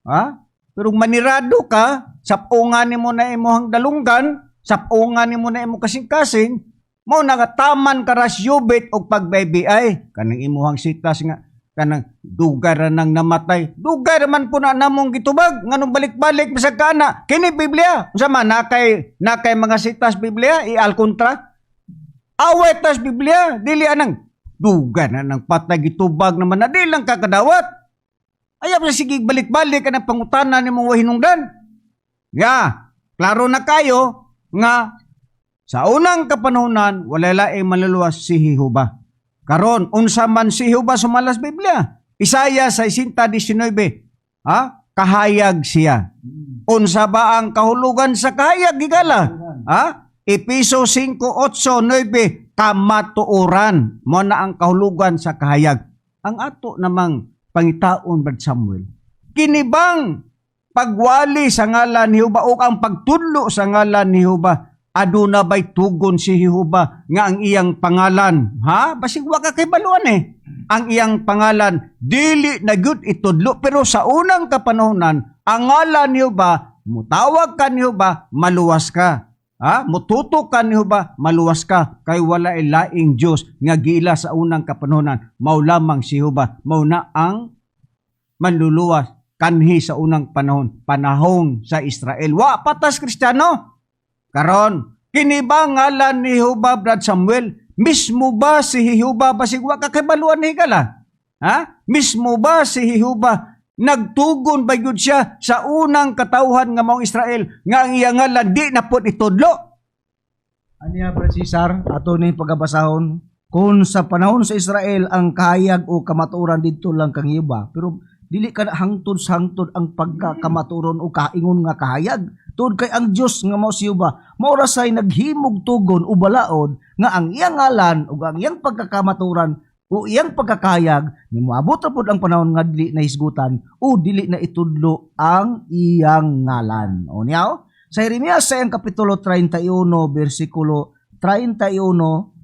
Speaker 3: Ha? Pero kung manirado ka, sapungan nimo na imong dalunggan, sapungan nimo na imong kasing-kasing, mao na nga taman ka ras yubit og pagbaybiay. Kanang imuhang sitas nga kanang dugay ra nang namatay. Dugay ra man po na namong gitubag nganong balik-balik bisag kana. Kini Biblia. Unsa man nakay mga sitas Biblia i-al kontra? Away tas Biblia, dili anang dugay na nang patay, gitubag naman na di lang kakadawat. Ayaw sa sige balik-balik ka ng pangutana ni mong hinungdan. Ya, klaro na kayo nga sa unang kapanahonan wala laing maluluwas si Jehova. Karon unsa man si Jehova sumalas Biblia? Isaiah 60:19. Ha? Kahayag siya. Unsa ba ang kahulugan sa kahayag, gigala? Ha? Epeso 5:8, 9, kamatuoran. Mo na ang kahulugan sa kahayag. Ang ato namang pangitaon, Brad Samuel, kini bang pagwali sa ngalan ni Jehova o ang pagtudlo sa ngalan ni Jehova, aduna bay tugon si Jehova nga ang iyang pangalan, ha? Basig wa ka kahibaluan eh. Ang iyang pangalan dili na gyud itudlo, pero sa unang kapanahonan ang ngalan ni Jehova, mutawag ka ni Jehova, maluwas ka. Ha? Mututok ka ni Jehova, maluwas ka, kay wala laing Dios nga giila sa unang kapanahonan, mao lamang si Jehova, mao na ang manluluwas kanhi sa unang panahon, panahon sa Israel. Wa patas Kristiyano. Karon, kini ba ngalan ni Jehova, Brad Samuel? Mismo ba si Jehova, basig wa ka kahibaluan ni higala? Ha? Mismo ba si Jehova nagtugon ba gyud siya sa unang katawhan nga maong Israel nga ang iyang ngalan di na pod itudlo?
Speaker 2: Aniya, Brad Cesar, ato ni pagabasahon kung sa panahon sa Israel ang kahayag o kamatuoran didto lang kang Jehova, pero dili ka na hangtod sa hangtod ang pagkakamatuoron o kaingon nga kahayag tuod kay ang Dios nga mao si Jehova mao ra say naghimog tugon o balaod nga ang iyang ngalan ug ang iyang pagkakamatuoran o iyang pagkakahayag ni moabot ra pud ang panahon nga dili na hisgutan o dili na itudlo ang iyang ngalan. O niyaw, sa Jeremias sa iyang kapitulo 31 bersikulo 31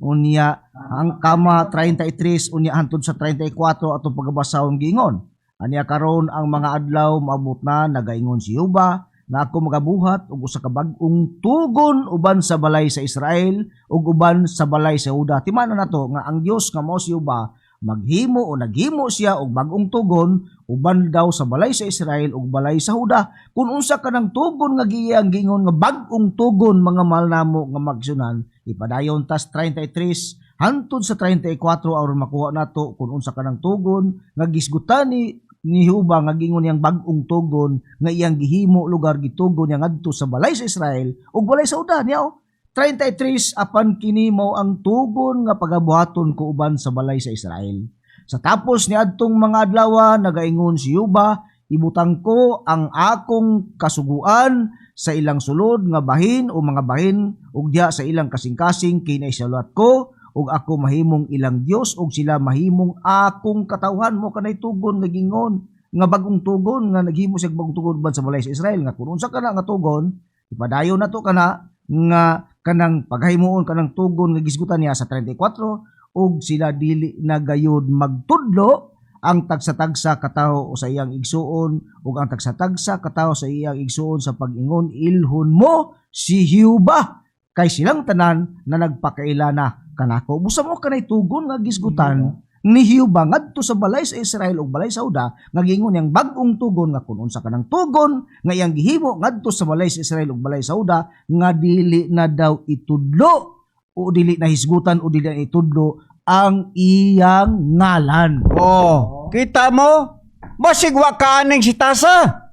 Speaker 2: unya ang kama 33 unya hantod sa 34 atong pagabasahon, giingon aniya: "Karon ang mga adlaw maabot na, nagaingon si Jehova, nga ako magabuhat og usa ka bag-ong tugon uban sa balay sa Israel ug uban sa balay sa Juda." Timan nato nga ang Dios nga mao si Jehova maghimo o naghimo siya og bag-ong tugon uban daw sa balay sa Israel ug balay sa Juda. Kung unsa kanang tugon nga giyang gingon nga bag-ong tugon, mga mahal namo nga magsunan, ipadayon tas 33 hantod sa 34 aron makuha nato kung unsa kanang tugon nga gisgutan ni Jehova nga gingon niyang bag-ong tugon nga iyang gihimo lugar gitugon niya ngadto sa balay sa Israel ug balay sa Juda niya. Oh. 33: "Apan kini mao ang tugon nga pagabuhaton ko uban sa balay sa Israel. Sa tapos ni adtong mga adlaw, nagaingon si Jehova, ibutang ko ang akong kasuguan sa ilang sulod nga bahin o mga bahin ug diha sa ilang kasing-kasing kinaisulat ko, ug ako mahimong ilang Dios ug sila mahimong akong katawhan." Mo kanay tugon nga gingon nga bagong tugon nga naghimo siya bagong tugon uban sa balay sa Israel, nga kun unsa kana nga tugon, ipadayon nato kana nga kanang paghimuon kanang tugon nga gisgutan niya sa 34, ug sila dili na gayud magtudlo ang tagsa-tagsa katawo sa iyang igsuon ug ang tagsa-tagsa katawo sa iyang igsuon sa pag-ingon, 'Ilhon mo si Jehova,' kay silang tanan na nagpakaila na kanako." Busa mo kanay tugon nga gisgutan ni Jehova ngadto sa balay sa Israel ug balay sa Juda nga giingon niyang bag-ong tugon, nga kun unsa kanang tugon nga iyang gihimo ngadto sa balay sa Israel ug balay sa Juda nga dili na daw itudlo o dili na hisgutan o dili na itudlo ang iyang ngalan.
Speaker 3: Oh, kita mo? Basig wa ka aning si Tasa.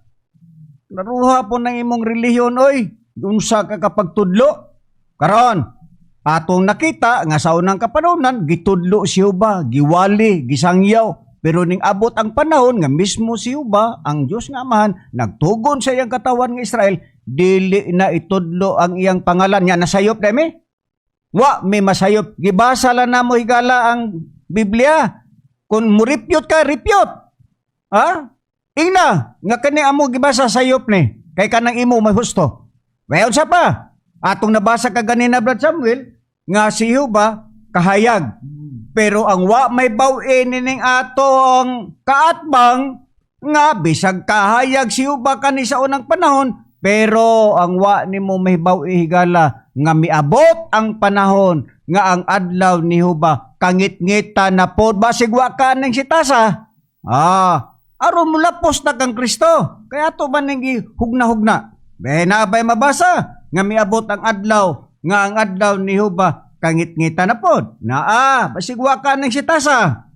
Speaker 3: Laruha po ng imong relihiyon oy. Unsa ka kapagtudlo? Karon, atong nakita nga sa unang kapanahonan gitudlo si Jehova, giwali, gisangyaw. Pero ning abot ang panahon nga mismo si Jehova, ang Dios nga Amahan, nagtugon sa iyang katawan nga Israel, dili na itudlo ang iyang pangalan. Nya nasayop na mi? Wa may masayop. Gibasa lang namo higala ang Biblia. Kung muripyot ka, ripyot. Ha? Ingna, nga kani amo gibasa sayop ni. Kay kanang imo may husto. Mayon sa pa. Atong nabasa ka ganina, Brad Samuel, nga si Jehova kahayag. Pero ang wa may baw-in nining atong kaatbang nga bisag kahayag si Jehova kani sa unang panahon, pero ang wa nimo may baw higala nga miabot ang panahon nga ang adlaw ni Jehova kangit-ngita na pod, basig wa ka ning sitasa. Ah, aron mulapos na kang Kristo. Kaya ato ba ning hugna-hugna? Be na bay mabasa nga miabot ang adlaw nga ang adlaw ni Jehova kangit-ngita na pod. Naa, basig wa ka ning sitasa.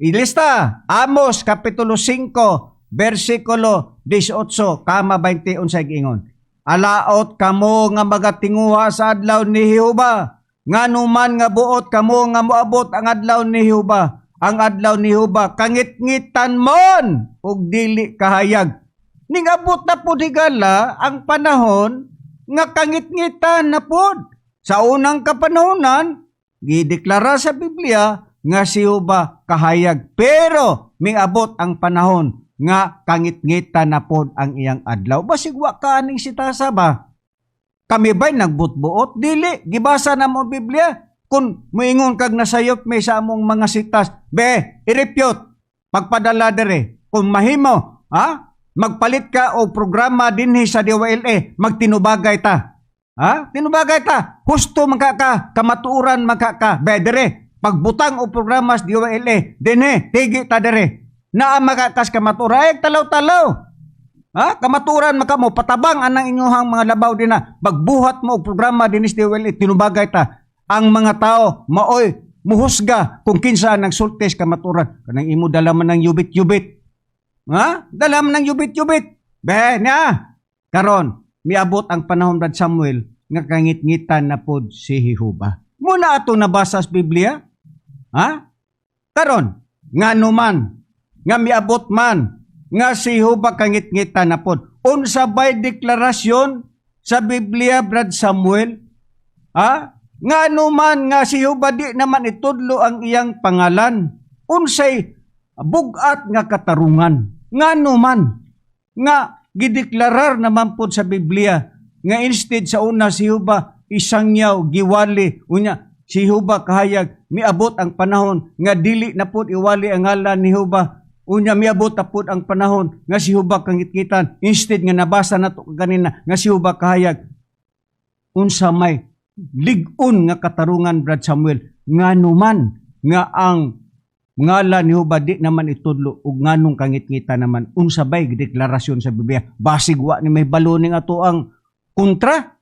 Speaker 3: Ilista, Amos Kapitulo 5, versikulo 18, kama 20, unsay giingon? "Alaot kamo nga magatinguha sa adlaw ni Jehova. Nganuman nga buot kamo nga moabot ang adlaw ni Jehova? Ang adlaw ni Jehova kangit-ngitan mon ug dili kahayag." Ning abot na pud higala ang panahon nga kangit-ngitan na pud. Sa unang kapanahonan, gideklara sa Biblia nga si Jehova kahayag, pero miabot ang panahon nga kangit-ngitan na pod ang iyang adlaw. Basig wa ka aning sitasa ba? Kami ba'y nagbutbuot? Dili. Gibasa na mo Biblia. Kung muingon kag nasayop may sa among mga sitas, be, irepyot. Pagpadala dere. Kung mahimo, ha? Magpalit ka og programa dinhi sa DYLA, magtinubagay ta. Ha? Tinubagay ta. Husto man ka ka, kamatuoran man ka ka. Be, dere, pagbutang og programa sa DYLA, dinhi, tigi ta dere. Naa makakas kamatuoran, ay talaw-talaw. Ha? Kamaturan maka mo patabang anang inyuhang mga labaw dinha. Pagbuhat mo og programa dinis DYLA, tinubagay ta. Ang mga tao maoy muhusga kung kinsa ang nagsulti sa kamaturan. Kanang imo dala man ng yubit-yubit. Ha? Dala man ng yubit-yubit. Be, niya. Karon, miabot ang panahon, Brad Samuel, nga kangit-ngitan na pod si Jehova. Muna ato nabasa sa Biblia. Ha? Karon, ngano man nga miabot man nga si Jehova kangit-ngitan na pod? Unsa bay deklarasyon sa Biblia, Brad Samuel? Ha? Ngano man nga si Jehova di naman itudlo ang iyang pangalan? Unsay bugat nga katarungan? Ngano man nga gideklarar naman pod sa Biblia nga instead sa una si Jehova isangyaw, giwali, unya si Jehova kahayag, miabot ang panahon nga dili na pod iwali ang ngalan ni Jehova? Unya miabot na pod ang panahon nga si Jehova kangitngitan instead nga nabasa nato kanina nga si Jehova kahayag. Unsa may lig-on nga katarungan, Brad Samuel, ngano man nga ang ngalan ni Jehova di naman itudlo ug nganong kangit-ngitan naman? Unsa bay deklarasyon sa Biblia? Basig wa ni may baloning ato ang kontra.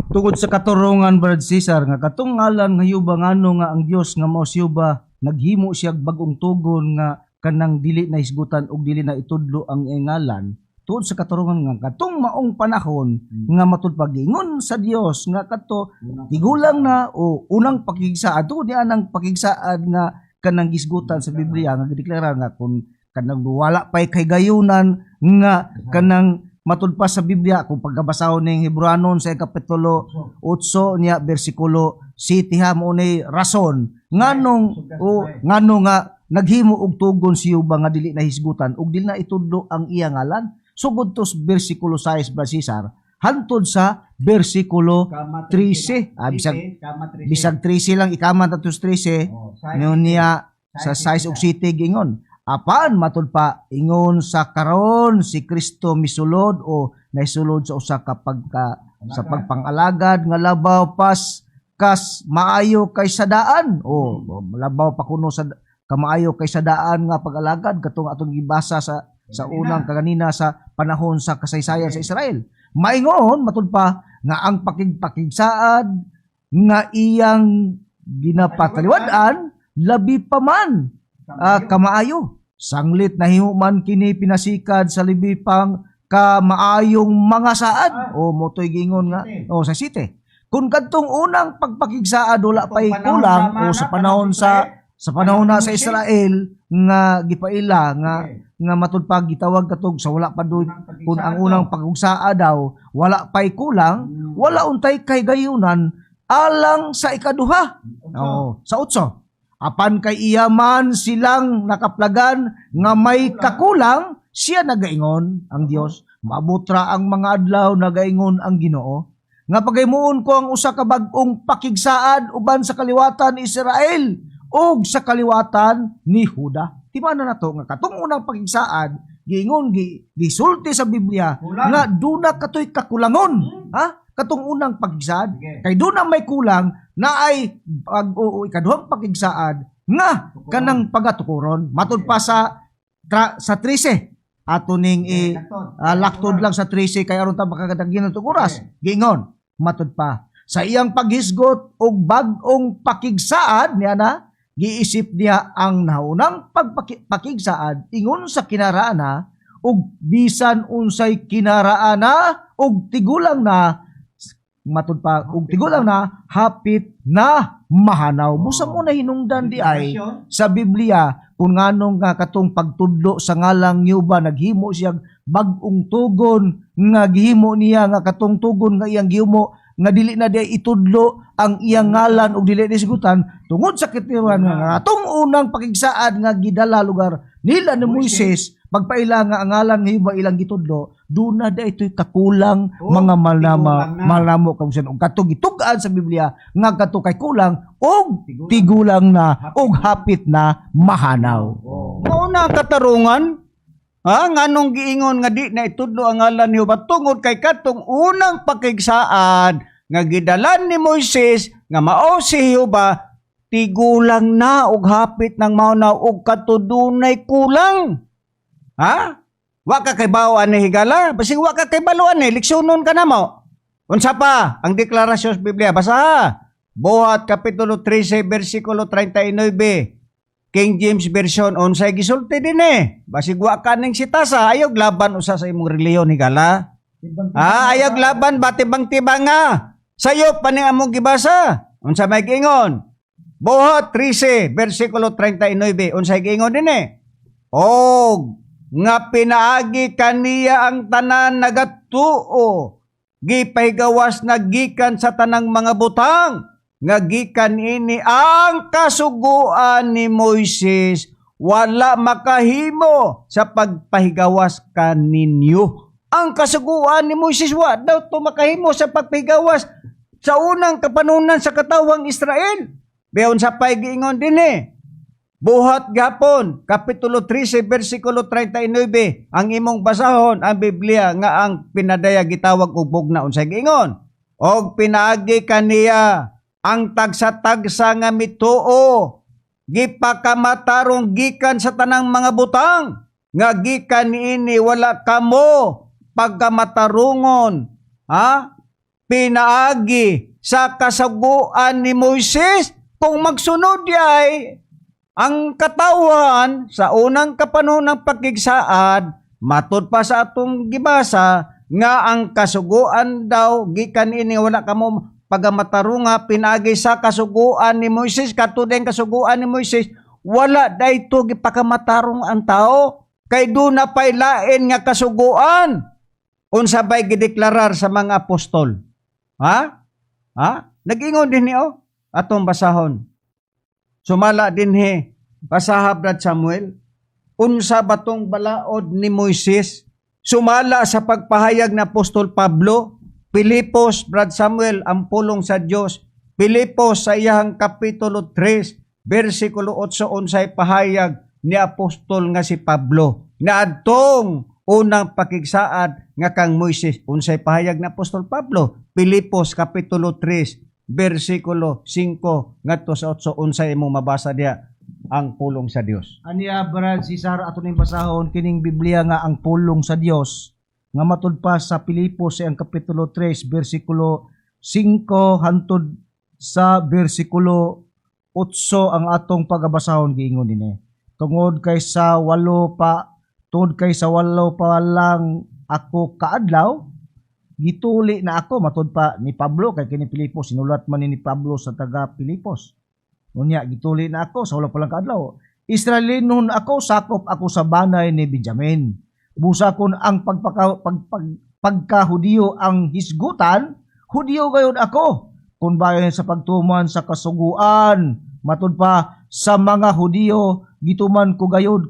Speaker 2: Tungod sa katurungan, Brad Cesar, nga katong ngalan nga Yuba, ngano nga ang Dios nga mao si Yuba naghimo siya bag-ong tugon nga kanang dili na hisgutan ug dili na itudlo ang iyang ngalan, tungod sa katurungan nga katong maong panahon nga matud pag-ingon sa Dios nga kadto tigulang na o unang pakigsaad, tungod niya ang pakigsaad nga kanang gisgutan sa Biblia nga gideklara nga kung kanang wala pay kahigayunan nga kanang matud pa sa Biblia, kung pagkabasahon ning Hebreanon sa kapitulo 8 niya bersikulo 7 ha, mo ni rason nganong o ngano nga naghimo og tugon si Yuba nga dili na hisgutan ug dili na itudlo ang iya ngalan, sugod to sa bersikulo 6, Brad Cesar, hantod sa bersikulo 13. Ah, bisag bisag 13 lang, ikaman atos 13. Ngayon niya sa 6 ug 7 gingon, apan matud pa ingon sa karon si Kristo misulod o naisulod sa usa ka pagka sa pagpangalagad nga labaw pas kas maayo kaysa daan o labaw pa kuno sa kamaayo kaysa daan nga pag-alagad, katong atong gibasa sa unang kaganina sa panahon sa kasaysayan sa Israel. Maingon matud pa nga ang pakigpakigsaad nga iyang ginapataliwad-an labi pa man kamaayo sanglit nahimo man kini pinasikad sa labi pang kamaayong mga saad o motoy gingon nga o sa site kung kadtong unang pagpakigsaad wala pay kulang o sa panahon na sa Israel nga gipaila nga nga matud pa gitawag katog sa wala pa doy, kung ang unang pagugsaa daw wala pay kulang, wala untay kahigayunan alang sa ikaduha. Oo, sa 8. Apan kay iya man silang nakaplagan nga may kakulang, siya nagaingon ang Dios, "Maabot ra ang mga adlaw, nagaingon ang Ginoo, nga paghimuon ko ang usa ka bag-ong pakigsaad uban sa kaliwatan ni Israel ug sa kaliwatan ni Juda." Timana na to nga katong unang pakigsaad giingon, gisulti sa Biblia nga duna katoy kakulangon, ha, katong unang pakigsaad, kay duna may kulang na ay pag o, ikaduhang pakigsaad nga kanang pagatukuron. Matud pa sa 13, ato ning i laktod lang sa 13 kay aron ta makakadagyan ng oras. Giingon matud pa sa iyang paghisgot og bag-ong pakigsaad niya na giisip niya ang naunang pagpakigsaad ingon sa kinaraana, ug bisan unsay kinaraana ug tigulang na, matud pa ug tigulang na, hapit na mahanaw. Busa mo na hinungdan di ay sa Biblia kung nganong nga katong pagtudlo sa ngalang Yuba naghimo siya bag-ong tugon nga gihimo niya nga katong tugon nga iyang gihimo. nga dili na diay itudlo ang iyang ngalan ug dili disgutan tungod sa katiwan nga atong unang pakigsaad nga gidala lugar nila ni Moises pagpaila nga ang ngalan ni Jehova ilang gitudlo, duna da ito'y kakulang mga malama
Speaker 3: tigulang na.
Speaker 2: Malamo kabusan og kato gitug-an sa Biblia nga kato kay kulang og tigulang na og hapit na mahanaw.
Speaker 3: Mao na ang katarungan. Ha, nganong giingon nga di na itudlo ang ngalan ni Jehova? Tungod kay katong unang pakigsaad nga gidalan ni Moises nga mao si Jehova, tigulang na og hapit ng mauna og katudunay kulang. Ha? Wa ka kay bawo ani, higala, basig wa ka kay balo ani, leksyonon ka na mo. Unsa pa ang deklarasyon sa Biblia? Basa. Buhat kapitulo 13 bersikulo 39. King James Version, unsay gisulti dinhi? Basig wa ka ning sitasa, ayog laban usa sa imong relihiyon, higala. Ha, ayog laban ba tibang-tibang nga. Sayop pa ni among gibasa. Unsa may giingon? Buhat 13 bersikulo 39, unsay giingon dinhi? Og nga pinaagi kaniya ang tanan nagatuo, gipahigawas na gikan sa tanang mga butang, nga gikan ini ang kasuguan ni Moises wala makahimo sa pagpahigawas kaninyo. Ang kasuguan ni Moises wa daw to makahimo sa pagpahigawas sa unang kapanunan sa katawang Israel. Beon sa pay giingon dinhi? Buhat gapon, Kapitulo 13, versikulo 39, ang imong basahon ang Biblia nga ang pinadaya gitawag og bugna, unsay giingon? Og pinaagi kaniya ang tagsa-tagsa nga mituo, gipakamatarong gikan sa tanang mga butang, nga gikan niini wala kamo pagkamatarungon, ha, pinaagi sa kasuguan ni Moises. Kung magsunod yay ang katawan sa unang kapanahon ng pakigsaad, matud pa sa atong gibasa nga ang kasuguan daw gikan ini wala kamo pagamatarunga pinaagi sa kasuguan ni Moises. Katudeng kasuguan ni Moises wala dayto gipakamatarong ang tao kay duna pay lain nga kasuguan. Unsa bay gideklarar sa mga apostol? Ha, ha, nag-ingon din ni, oh, atong basahon. Sumala dinhi, basaha, Brad Samuel, unsa ba tong balaod ni Moises sumala sa pagpahayag ni Apostol Pablo? Pilipos, Brad Samuel, ang pulong sa Dios. Pilipos sa iyang kapitulo 3, versikulo 8, unsay pahayag ni apostol nga si Pablo na adtong unang pakigsaad nga kang Moises? Unsay pahayag ni Apostol Pablo? Pilipos kapitulo 3 versikulo 5 ngadto sa 8, unsay imong mabasa diha ang pulong sa Dios?
Speaker 2: Aniya, Brad Cesar, ato ning basahon kining Biblia nga ang pulong sa Dios nga matud pa sa Pilipos sa ang kapitulo 3 bersikulo 5 hantod sa bersikulo 8 ang atong pagabasahon. Giingon dinhi, Tungod kay sa 8 pa lang ako kaadlaw gituli na ako, matud pa ni Pablo, kay kini Pilipos sinulat man ni Pablo sa taga Pilipos. Unya gituli na ako sa 8 pa lang kaadlaw. Israelinon ako, sakop ako sa banay ni Benjamin. Busa kon ang pagka-Hudiyo ang hisgutan, Hudiyo gayud ako. Kung bahin sa pagtuman sa kasuguan, matud pa sa mga Hudiyo, gituman ko gayud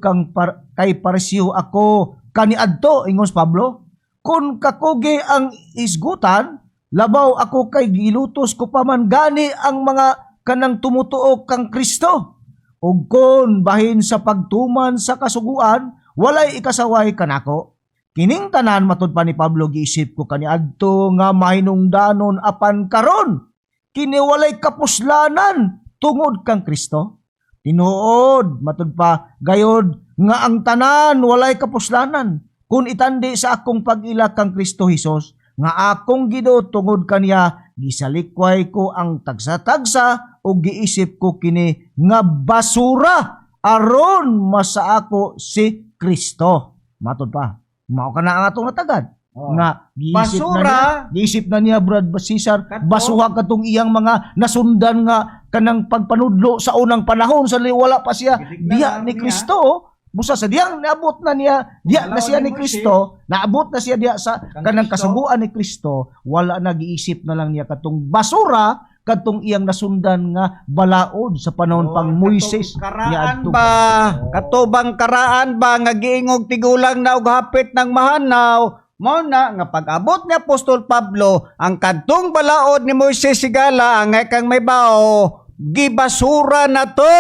Speaker 2: kay Pariseo ako kaniadto, ingon si Pablo. Kung kakugi ang hisgutan, labaw ako kay gilutos ko pa man gani ang mga kanang tumutuo kang Kristo. Ug kon bahin sa pagtuman sa kasuguan, walay ikasaway kanako. Kining tanan, matud pa ni Pablo, giisip ko kaniadto nga mahinungdanon, apan karon kini walay kapuslanan tungod kang Kristo. Tinuod, matud pa gayod, nga ang tanan walay kapuslanan kun itandi sa akong pag-ila kang Kristo Hesus nga akong gido. Tungod kaniya gisalikway ko ang tagsa-tagsa ug giisip ko kini nga basura aron masa ako si Kristo. Matud pa. Mao kana ang atong natagad. Nga giisip na
Speaker 3: Basura.
Speaker 2: niya, giisip na niya, Brad Cesar,
Speaker 3: Kato.
Speaker 2: basuha katong iyang mga nasundan nga kanang pagpanudlo sa unang panahon sa wala pa siya
Speaker 3: Gideklara
Speaker 2: diha ni
Speaker 3: niya.
Speaker 2: Kristo. Busa sa diyang naabot na niya, diya na siya ni Kristo, naabot na siya diya sa kanang kasuguan ni Kristo, wala na, giisip na lang niya katong basura, kadtong iyang nasundan nga balaod sa panahon pang Moises.
Speaker 3: Karaan
Speaker 2: niadto.
Speaker 3: ba? Katubang karaan ba nga giingog tigulang na og hapit ng mahanaw? Mao na nga pag-abot ni Apostol Pablo, ang kadtong balaod ni Moises, higala, ang kang may bao, gibasura na to.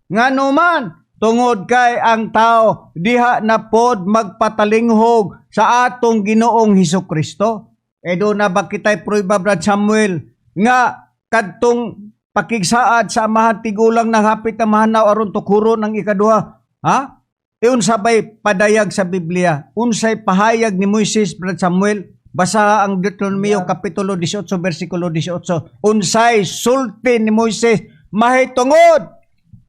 Speaker 3: Ngano man, tungod kay ang tao diha na pod magpatalinghog sa atong Ginoong Hesus Kristo. E do na ba kita'y prueba, Brad Samuel, nga kadtong pakigsaad sa amahan tigulang ng hapit na mahanaw aron tukuron ang ikaduha? Ha? E unsa bay padayag sa Biblia? Unsay pahayag ni Moises, Brad Samuel? Basa ang Deuteronomio kapitulo 18 bersikulo 18. Unsay sulti ni Moises mahitungod,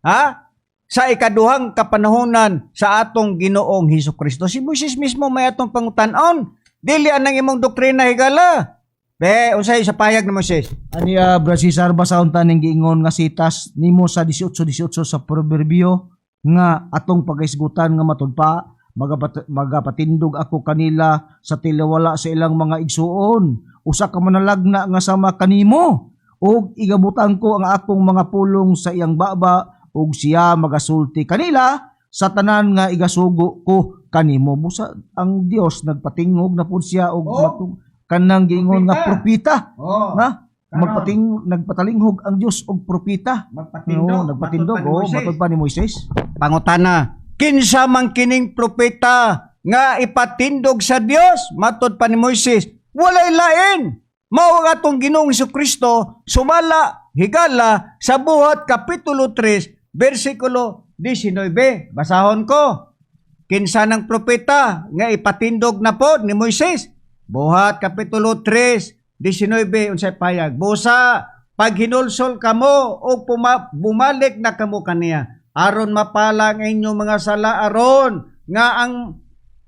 Speaker 3: ha, sa ikaduhang kapanahonan sa atong Ginoong Hesus Kristo? Si Moises mismo may atong pangutan-on. Dili anang imong doktrina, higala. Be, unsay sa pahayag ni Moises?
Speaker 2: Aniya, Brad Cesar, basahon ta ning giingon nga sitas nimo sa 18:18 sa Proverbio nga atong pagaisgutan nga matud pa, "Magapatindog ako kanila sa tilawala sa ilang mga igsuon, usa ka manalagna nga sama kanimo, ug igabutang ko ang akong mga pulong sa iyang baba, ug siya magasulti kanila sa tanan nga igasugo ko kanimo." Busa ang Dios nagpatingog na pud siya og kanang giingon nga propeta
Speaker 3: Oh.
Speaker 2: nga nagpatalinghog ang Dios og propeta.
Speaker 3: Magpatindog.
Speaker 2: Oo, nagpatindog,
Speaker 3: Matod pa ni
Speaker 2: oh,
Speaker 3: Moises.
Speaker 2: Matod pa ni Moises.
Speaker 3: Pangutana, kinsa man kining propeta nga ipatindog sa Dios matod pa ni Moises? Walay lain. Mao ang atong Ginoong Kristo sumala, higala, sa Buhat kapitulo 3 bersikulo 19. Basahon ko. Kinsa ng propeta nga ipatindog na po ni Moises? Buhat kapitulo 3, 19, unsay payag? "Busa paghinulsol kamo o bumalik na kamo kaniya aron mapala ang inyong mga sala, aron nga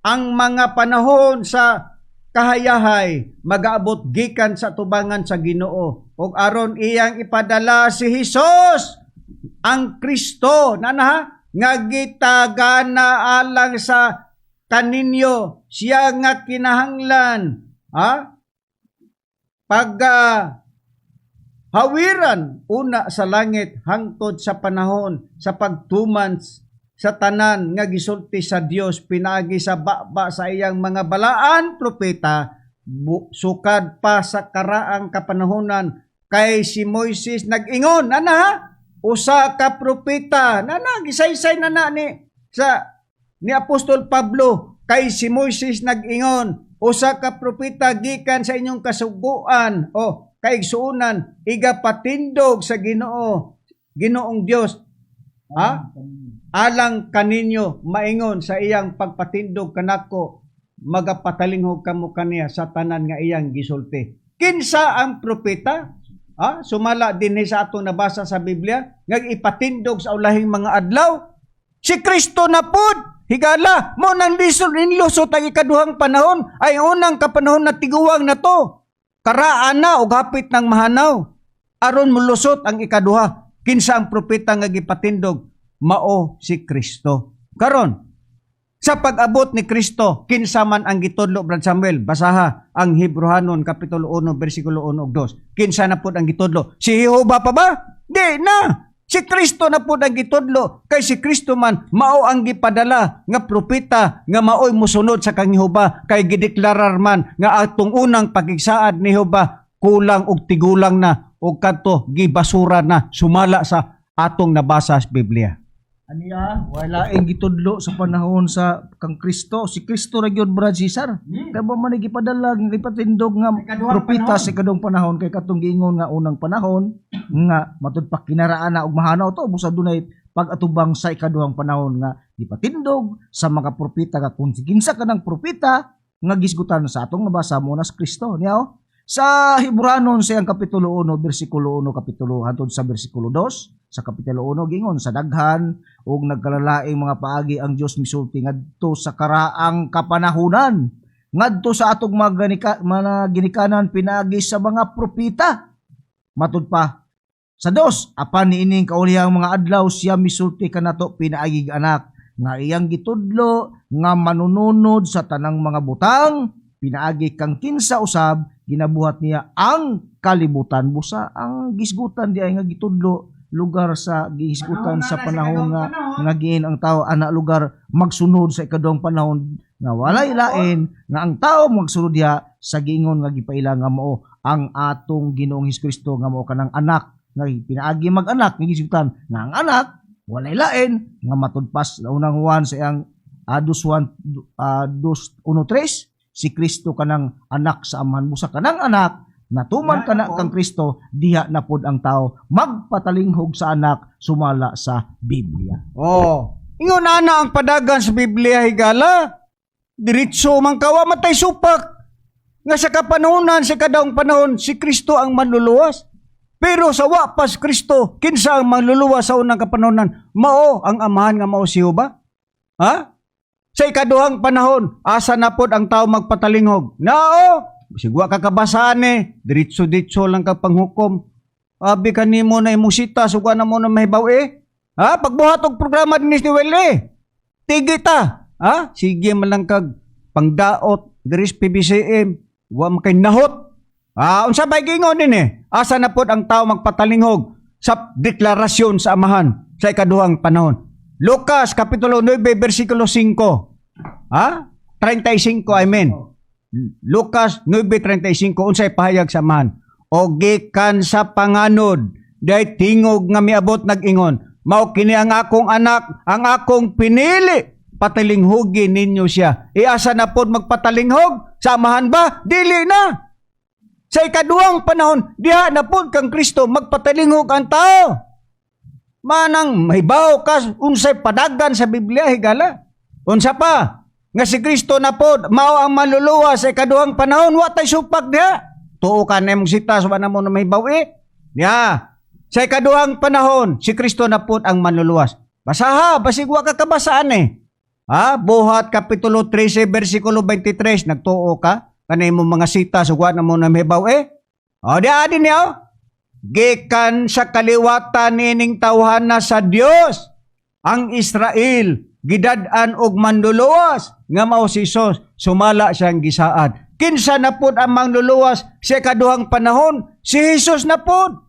Speaker 3: ang mga panahon sa kahayahay magaabot gikan sa tubangan sa Ginoo ug aron iyang ipadala si Hesus ang Kristo nana nga gitagana alang sa kaninyo, siya nga kinahanglan, ha, pag hawiran una sa langit hangtod sa panahon sa pagtuman sa tanan nga gisulti sa Dios pinaagi sa baba sa iyang mga balaan propeta sukad pa sa karaang kapanahonan. Kay si Moises nag-ingon ana, ha, usa ka propeta nana." Gisaysay na na ni Apostol Pablo. "Kay si Moises nag-ingon, usa ka propeta gikan sa inyong kasuguan o kaigsuonan igapatindog sa Ginoo, Ginoong Dios, ha, alang kaninyo. Maingon sa iyang pagpatindog kanako, magapatalinghog kamo kaniya sa tanan nga iyang gisulti." Kinsa ang propeta? Ha? Sumala dinhi sa atong nabasa sa Biblia nga ipatindog sa ulahing mga adlaw, si Kristo na pud, higala. Mo nang lisod inlusot ang ikaduhang panahon ay unang kapanahon na tiguang na to. Karaan na og hapit ng mahanaw. Aron mulusot ang ikaduha. Kinsa ang propeta nga gipatindog? Mao si Kristo. Karon, sa pag-abot ni Kristo, kinsa man ang gitudlo, Brad Samuel? Basaha ang Hebrohanon kapitulo 1 bersikulo 1 ug 2. Kinsa na pud ang gitudlo? Si Jehova pa ba? Di na. Si Kristo na pud ang gitudlo kay si Kristo man mao ang gipadala nga propeta nga maoy mosunod sa kang Jehova, kay gideklarar man nga atong unang pagigsaad ni Jehova kulang og tigulang na og kadto gibasura na sumala sa atong nabasa sa Biblia.
Speaker 2: Aniya, wala ang gitudlo sa panahon sa kang Kristo. Si Kristo ra gyud, Brad Cesar. Kay ba man gipadala, gipatindog nga propeta sa ikaduhang panahon, kay katong giingon nga unang panahon nga matud pa kinaraan na ug mahanaw to, busa dunay pag-atubang sa ikaduhang panahon nga gipatindog sa mga propeta, nga kung kinsa ka ng propeta nga gisgutan sa atong nabasa mo na sa Kristo niya, oh. Sa Hebranon sa iyang kapitulo 1 bersikulo 1 kapitulo hantod sa bersikulo 2 sa kapitulo 1, gingon, "Sa daghan ug nagkalalaing mga paagi ang Dios misulti ngadto sa karaang kapanahunan ngadto sa atong mga ginikanan pinaagi sa mga propeta." Matud pa sa 2, "Apan niining kaulihang mga adlaw siya misulti kanato pinaagig anak. nga iyang gitudlo nga manununod sa tanang mga butang pinaagi kang kinsa usab ginabuhat niya ang kalibutan. Busa ang gisgutan di ay nga gitudlo lugar sa gihisgutan sa panahon nga nga giin ang tao ana lugar magsunod sa ikaduhang panahon nga walay lain nga ang tao magsunod diha sa giingon nga gipaila nga mao ang atong Ginoong Hesus Kristo, nga mao kanang anak nga pinaagi mag-anak nga gisgutan nga ang anak walay lain nga matudpas sa unang Juan sa iyang dos Juan 2:1-3, si Kristo kanang anak sa Amahan. Busa kanang anak natuman kana kang Kristo, diha na pod ang tao magpatalinghog sa anak sumala sa Biblia.
Speaker 3: Oh, ingon ana ang padagan sa Biblia, higala. Diretso man kawa matay supak. Nga sa kapanahonan sa kadaong panahon si Kristo ang manluluwas. Pero sa wa pas Kristo, kinsa ang manluluwas sa unang kapanahonan? Mao ang Amahan nga mao si Jehova? Ha? Sa ikaduhang panahon, asa na pod ang tao magpatalingog? Nao, sigwa ka kabasaan eh. Diretso-diretso lang ka panghukom. Abi kanimo na imusita, sugwa na mo na mahibaw eh. Ha? Pagbuhat og programa dinis ni Well eh. Tigi ta. Ha? Sige man lang kag pangdaot diris PBCM. Wa man kay nahot. Ah, unsa bay gingon din eh? Asa na pod ang tao magpatalingog sa deklarasyon sa Amahan sa ikaduhang panahon? Lucas kapitulo 9 bersikulo 5. Ha? 35, I mean. Lucas 9:35, unsay pahayag sa Amahan? O gikan sa panganod, day tingog nga miabot nag-ingon, "Mao kini ang akong anak, ang akong pinili, patalinghugi ninyo siya." Iasa na pod magpatalinghog? Sa Amahan ba? Dili na. Sa ikaduhang panahon, diha na pod kang Kristo magpatalinghog ang tao. Manang mahibaw ka unsay padagan sa Biblia, higala. Unsa pa? Nga si Kristo na pod mao ang manluluwas sa ikaduhang panahon, wa tay supak diha. Tuo ka na imong sita sa na mo na mahibaw eh. Ya. Sa ikaduhang panahon, si Kristo na pod ang manluluwas. Basaha, basig wa ka kabasaan eh. Ha? Buhat Kapitulo 13, versikulo 23, nagtuo ka? Kanay mo mga sita, sugwa na mo na mahibaw eh. O, di adi niya oh. Gikan sa kaliwatan nining tawhana sa Dios, ang Israel gidad-an og manluluwas nga mao si Jesus sumala siyang gisaad. Kinsa na pod ang manluluwas sa ikaduhang panahon? Si Jesus na pod.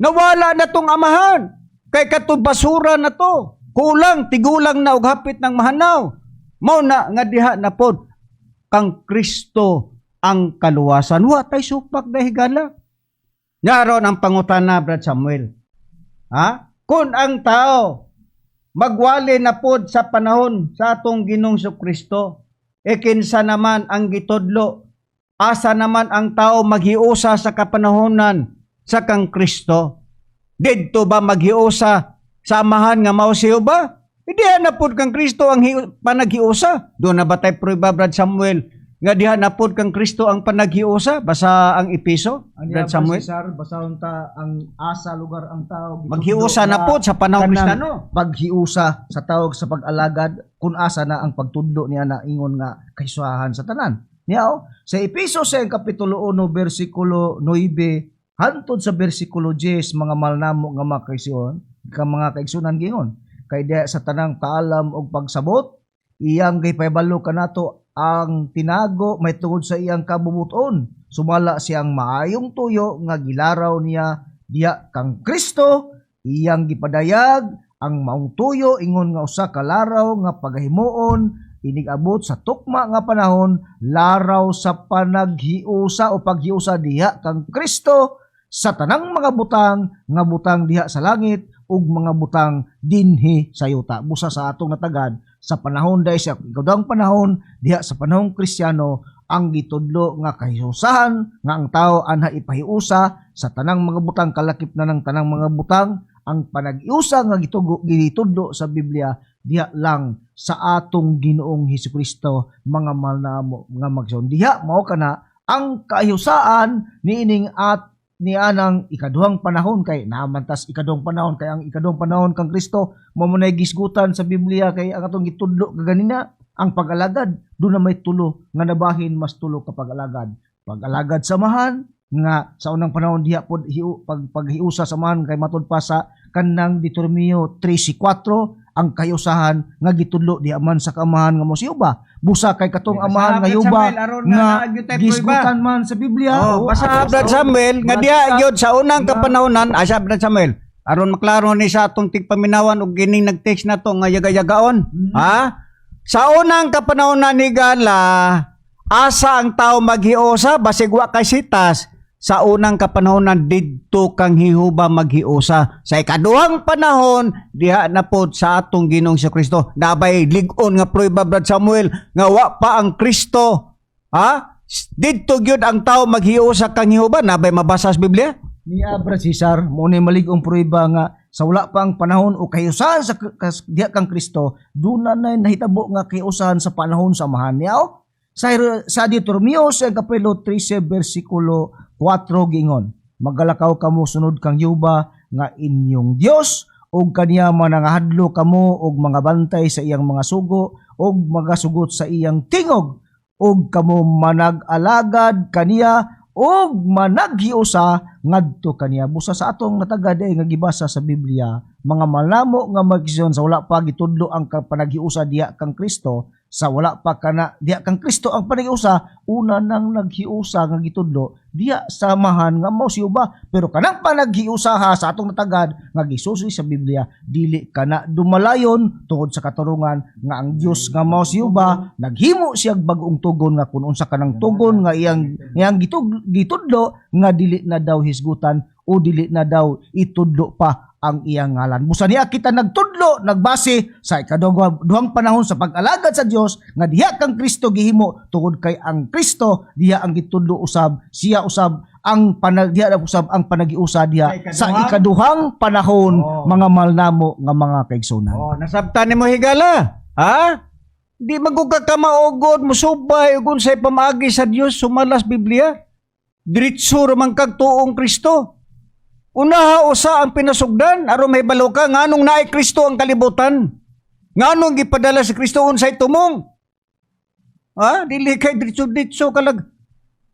Speaker 3: Nawala na tong Amahan. Kay kato basura na to. Kulang, tigulang na og hapit ng mahanaw. Mao na nga diha na pod kang Kristo ang kaluwasan. Wa tay supak na, higala. Nyaron ang pangutana, Brad Samuel. Ha? Kung ang tao magwali na pod sa panahon sa atong Ginoong Kristo, e kinsa naman ang gitudlo? Asa naman ang tao maghiusa sa kapanahonan sa kang Kristo? Didto ba maghiusa sa Amahan nga mao siyo ba? Hindi na pod kang Kristo ang panaghiusa. Doon na ba tayo prueba, Brad Samuel, nga diha na pod kang Kristo ang panaghiusa? Basa ang Epeso, Brad Samuel.
Speaker 2: Cesar, basahon ta ang asa lugar ang tao gitudlo
Speaker 3: Maghiusa na pod sa panahon
Speaker 2: kanang
Speaker 3: Kristiyano.
Speaker 2: paghiusa sa tawag sa pag-alagad kung asa na ang pagtudlo niya na ingon nga kaisuhahan sa tanan. Niya oh, sa Epeso sa kapitulo 1 bersikulo 9 hantod sa bersikulo 10, mga mahal namo nga mga kaigsuon, ka mga kaigsunan, gingon kay diha sa tanang kaalam og pagsabot iyang gipahibalo kanato ang tinago may tungod sa iyang kabubuton sumala siyang maayong tuyo nga gilaraw niya diha kang Kristo. Iyang gipadayag ang maong tuyo ingon nga usa ka laraw nga pagahimuon inig-abot sa tukma nga panahon, laraw sa panaghiusa o paghiusa diha kang Kristo sa tanang mga butang, nga butang diha sa langit ug mga butang dinhi sa yuta. Busa sa atong natagad sa panahon dahil sa ikaduhang panahon diha sa panahong Kristiyano, ang gitudlo nga kahiusahan nga ang tao anha ipahiusa sa tanang mga butang, kalakip na ng tanang mga butang, ang panag-iusa nga gitudlo sa Biblia diha lang sa atong Ginoong Hesukristo, mga mahal na mo nga magson. Diha mao kana ang kahiusaan niining at nianang ikaduhang panahon, kay namantas ikaduhang panahon, kay ang ikaduhang panahon kang Kristo mo mo gisgutan sa Biblia, kay ang atong gitudlo kaganina, ang pag-alagad, doon na may tulo nga nabahin, mas tulo ka pag-alagad: pag-alagad sa Amahan. Nga sa unang panahon diha pod hiu, pag paghiusa sa man kay matud pa sa kanang Deuteronomio 3:4 ang kahiusahan nga gitudlo diha man sa kaamahan nga mo si Uba. Busa kay katong amahan nga Yuba nga gisgutan man sa Biblia.
Speaker 3: Oh, basta Brad Samuel nga diha gyud sa unang kapanahonan, asa Brad Samuel. Aron maklaro ni sa atong tigpaminawan og gining nag-text nato nga yaga-yagaon. Ha? Sa unang kapanahonan ni Gala, asa ang tao maghiusa basig wa kay sitas. Sa unang kapanahonan didto kang Hihuba maghiusa. Sa ikaduhang panahon diha na pod sa atong Ginoong Kristo. Nabay lig-on nga prueba, Brad Samuel, nga wa pa ang Kristo. Ha? Didto gyud ang tao maghiusa kang Hihuba, nabay mabasa sa Biblia?
Speaker 2: Ni Abra Cesar, mo ni malig-ong pruweba nga sa wala pa ang panahon o kahiusahan sa diha kang Kristo, duna na nahitabo nga kahiusahan sa panahon sa amahan niya. Oh. Sa Deuteronomio sa Kapitulo 13 versikulo 4 gingon, "Magalakaw kamo sunod kang Yuba nga inyong Dios ug kaniya manangahadlo kamo og mga bantay sa iyang mga sugo ug magasugot sa iyang tingog ug kamo manag-alagad kaniya ug managhiusa ngadto kaniya." Busa sa atong natagad ay nga gibasa sa Biblia, mga malamo nga magsyon sa wala pa gitudlo ang panaghiusa diha kang Kristo, sa wala pa kana diha kang Kristo ang panaghiusa, una nang naghiusa nga gitudlo diha sa amahan nga mao si Uba. Pero kanang panaghiusa ha sa atong natagad nga gisusi sa Biblia, dili kana dumalayon tungod sa katarungan nga ang Dios nga mao si Uba naghimo siya bag-ong tugon nga kun unsa kanang tugon nga iyang iyang gitudlo nga dili na daw hisgutan o dili na daw itudlo pa ang iyang ngalan. Busa niya kita nagtudlo, nagbase sa ikaduhang panahon sa pag-alagad sa Dios nga diha kang Kristo gihimo tungod kay ang Kristo diha ang gitudlo usab, siya usab ang panag diha na usab ang panagiusa diha sa ikaduhang panahon, mga malnamo nga mga kaigsunan.
Speaker 3: Oh, nasabtan nimo, higala. Ha? Di maguga ka maugod, musubay ug unsay pamaagi sa Dios sumalas Biblia. Diretso ra man kag tuong Kristo. Unaha usa ang pinasugdan aron mahibalo ka nganong naay Kristo ang kalibutan. Nganong gipadala si Kristo, unsay tumong. Ha? Dili kay diretso-diretso kalag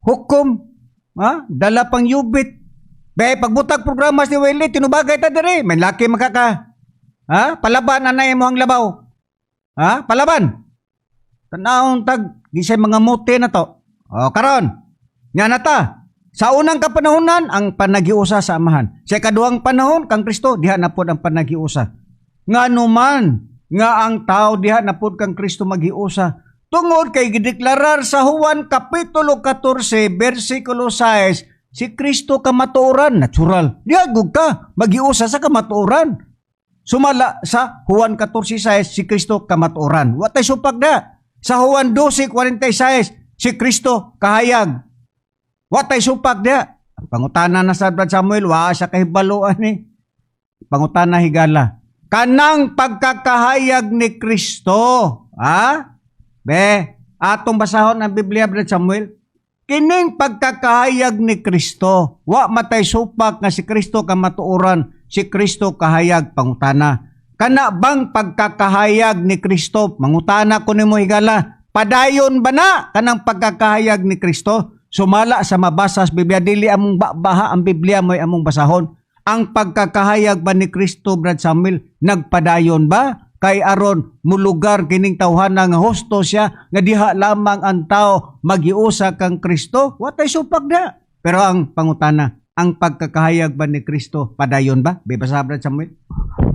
Speaker 3: hukom. Ha? Dala pang yubit. Be, pagbutag programa si Willie, tinubagay ta diri. May laki makaka. Ha? Palaban anay mo ang labaw. Ha? Palaban. Tanawon tag gisay mga mote na to. O karon. Nga na ta. Sa unang kapanahonan ang panaghiusa sa amahan. Sa ikaduhang panahon kang Kristo diha na pod ang panaghiusa. Nga man nga ang tao diha na pod kang Kristo maghiusa. Tungod kay gideklarar sa Juan kapitulo 14 bersikulo 6 si Kristo kamatuoran, natural. Diha gud ka maghiusa sa kamatuoran. Sumala sa Juan 14:6 si Kristo kamatuoran. Wa tay supak na. Sa Juan 12:46 si Kristo kahayag. Wa tay supak dia. Ang pangutana na sa Brad Samuel, wa sa kahibaloan ni. Pangutana, higala. Kanang pagkakahayag ni Kristo, ha? Be, atong basahon ang Biblia, Brad Samuel. Kining pagkakahayag ni Kristo, wa matay supak nga si Kristo kamatuoran, si Kristo kahayag, pangutana. Kana bang pagkakahayag ni Kristo, mangutana ko nimo, higala, padayon ba na kanang pagkakahayag ni Kristo? Sumala sa mabasa sa Biblia, dili among babaha ang Biblia mo'y among basahon. Ang pagkakahayag ba ni Kristo, Brad Samuel, nagpadayon ba? Kay aron mulugar kining tawhana nga husto siya nga diha lamang ang tao magiusa kang Kristo, watay supak na. Pero ang pangutana, ang pagkakahayag ba ni Kristo padayon ba? Be basa, Brad Samuel.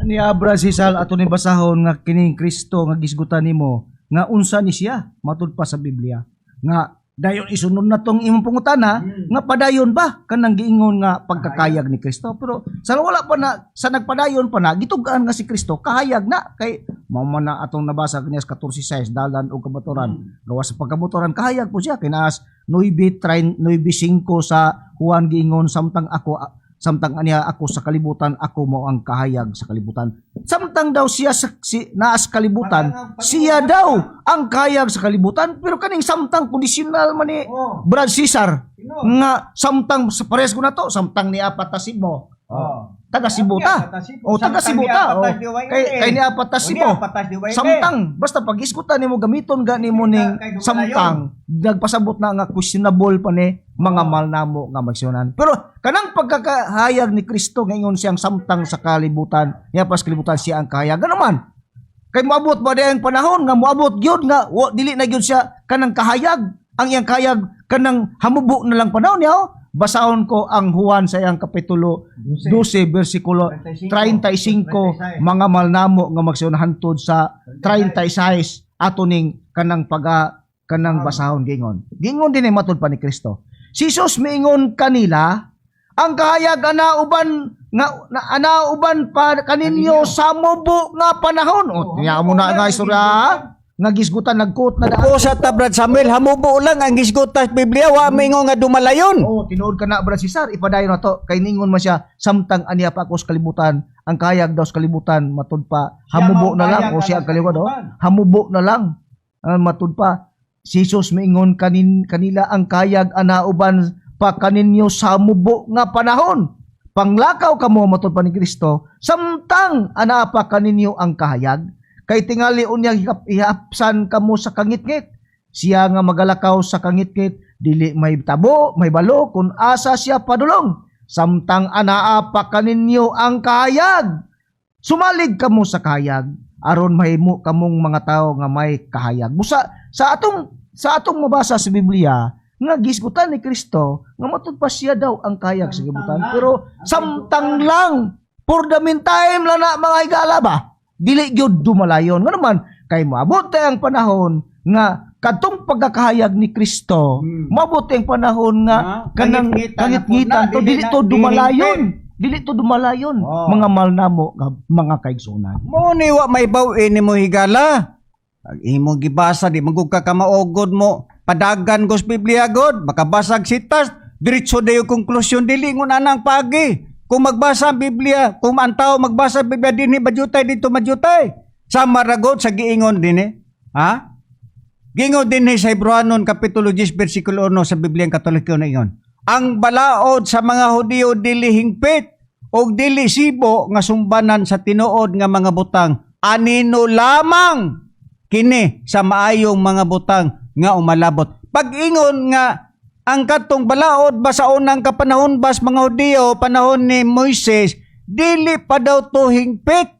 Speaker 2: Ni Abra si Sal ato ni basahon nga kining Kristo nga gisgutan nimo nga unsa ni siya matud pa sa Biblia nga dayon isunod na tong imong pangutana nga padayon ba kanang giingon nga pagkakayag ni Kristo. Pero sa wala pa na sa nagpadayon pa na gitug-an nga si Kristo kahayag na kay mao man na atong nabasa kaniya sa 14:6 dalan og kamatuoran, gawas sa pagkamatuoran kahayag po siya kinaas 9:5 sa Juan giingon, samtang ako samtang aniya ako sa kalibutan, ako mo ang kahayag sa kalibutan." Samtang daw siya sa, si, naas kalibutan, siya daw ang kahayag sa kalibutan. Pero kaning samtang conditional man ni Brad Cesar nga samtang sa parehas ko na to, samtang ni apatasib mo.
Speaker 3: Oh.
Speaker 2: Taga Cebu ta. O taga Cebu ta. O, kay kay niya patas Cebu. Samtang basta pag isgutan nimo, gamiton gani mo ning samtang, nagpasabot na nga questionable pa ni, mga mahal namo nga magsyonan. Pero kanang pagkakahayag ni Kristo ngayon, siyang samtang sa kalibutan, niya pas kalibutan siya ang kahayag. Ano man? Kay moabot ba ang panahon nga moabot gyud nga wa, dili na gyud siya kanang kahayag, ang iyang kahayag kanang hamubo na lang panahon niya, oh. Basahon ko ang Juan sa iyang kapitulo 12 bersikulo 35, mga malnamo nga magsiyon, hantod sa 36 ato ning kanang paga kanang basahon. Gingon gingon din ay matud pa ni Kristo. Si Jesus miingon kanila, "Ang kahayag ana uban nga na, ana uban pa kaninyo sa mubo nga panahon." O niya mo na nga istorya nga gisgutan, nagkot na daan.
Speaker 3: O sa ta, Brad Samuel, hamubo lang ang gisgutan sa Biblia, wa mingon nga dumalayon.
Speaker 2: Oo, tinuod ka na, Brad Cesar. Ipadayon na to. Kay ningon man siya, samtang aniya pa ako sa kalibutan, ang kahayag daw sa kalibutan, matud pa, hamubo na lang. O siya ang kalibutan, oh. Hamubo na lang. Ah, matud pa. Si Jesus miingon kanila, "Ang kahayag ana uban pa kaninyo sa mubo nga panahon." Panglakaw kamo, matud pa ni Kristo, samtang ana pa kaninyo ang kahayag. Kay tingali unya ihapsan kamo sa kangitngit. Siya nga magalakaw sa kangitngit, dili may tabo, may balo kung asa siya padulong. Samtang anaa pa kaninyo ang kahayag, sumalig kamo sa kahayag aron mahimo kamong mga tao nga may kahayag. Busa sa atong mabasa sa Biblia nga gisgutan ni Kristo nga matud pa siya daw ang kahayag sa kalibutan. Pero samtang lang, for the meantime lang na, mga higala ba? Dili gyud dumalayon. Ngano man kay moabot ang panahon nga kadtong pagkakahayag ni Kristo, moabot ang panahon nga kanang
Speaker 3: kangit-ngitan na
Speaker 2: kangit-ngitan
Speaker 3: po na,
Speaker 2: to,
Speaker 3: dili
Speaker 2: dili
Speaker 3: na
Speaker 2: to dumalayon. Dili to dumalayon, mga mahal namo nga mga kaigsunan.
Speaker 3: Mo ni wa may baw-in nimo, higala. Pag imo gibasa, di magug ka kamaugod mo padagan gos Biblia god, makabasag sitas, diretso dayo konklusyon, dili ngon anang pagi. Kung magbasa ang Biblia, kung ang tao magbasa ang Biblia, dinhi madyutay, dito madyutay. Sama ra god sa giingon dinhi. Ha? Gingon dinhi sa Hebreohanon kapitulo 10 bersikulo 1 sa Biblia Katoliko na ingon: "Ang balaod sa mga Hudiyo dili hingpit og dili sibo nga sumbanan sa tinuod nga mga butang. Anino lamang kini sa maayong mga butang nga umalabot." Pag-ingon nga ang katong balaod ba sa unang kapanahon bas mga Hudiyo, panahon ni Moises, dili pa daw to hingpit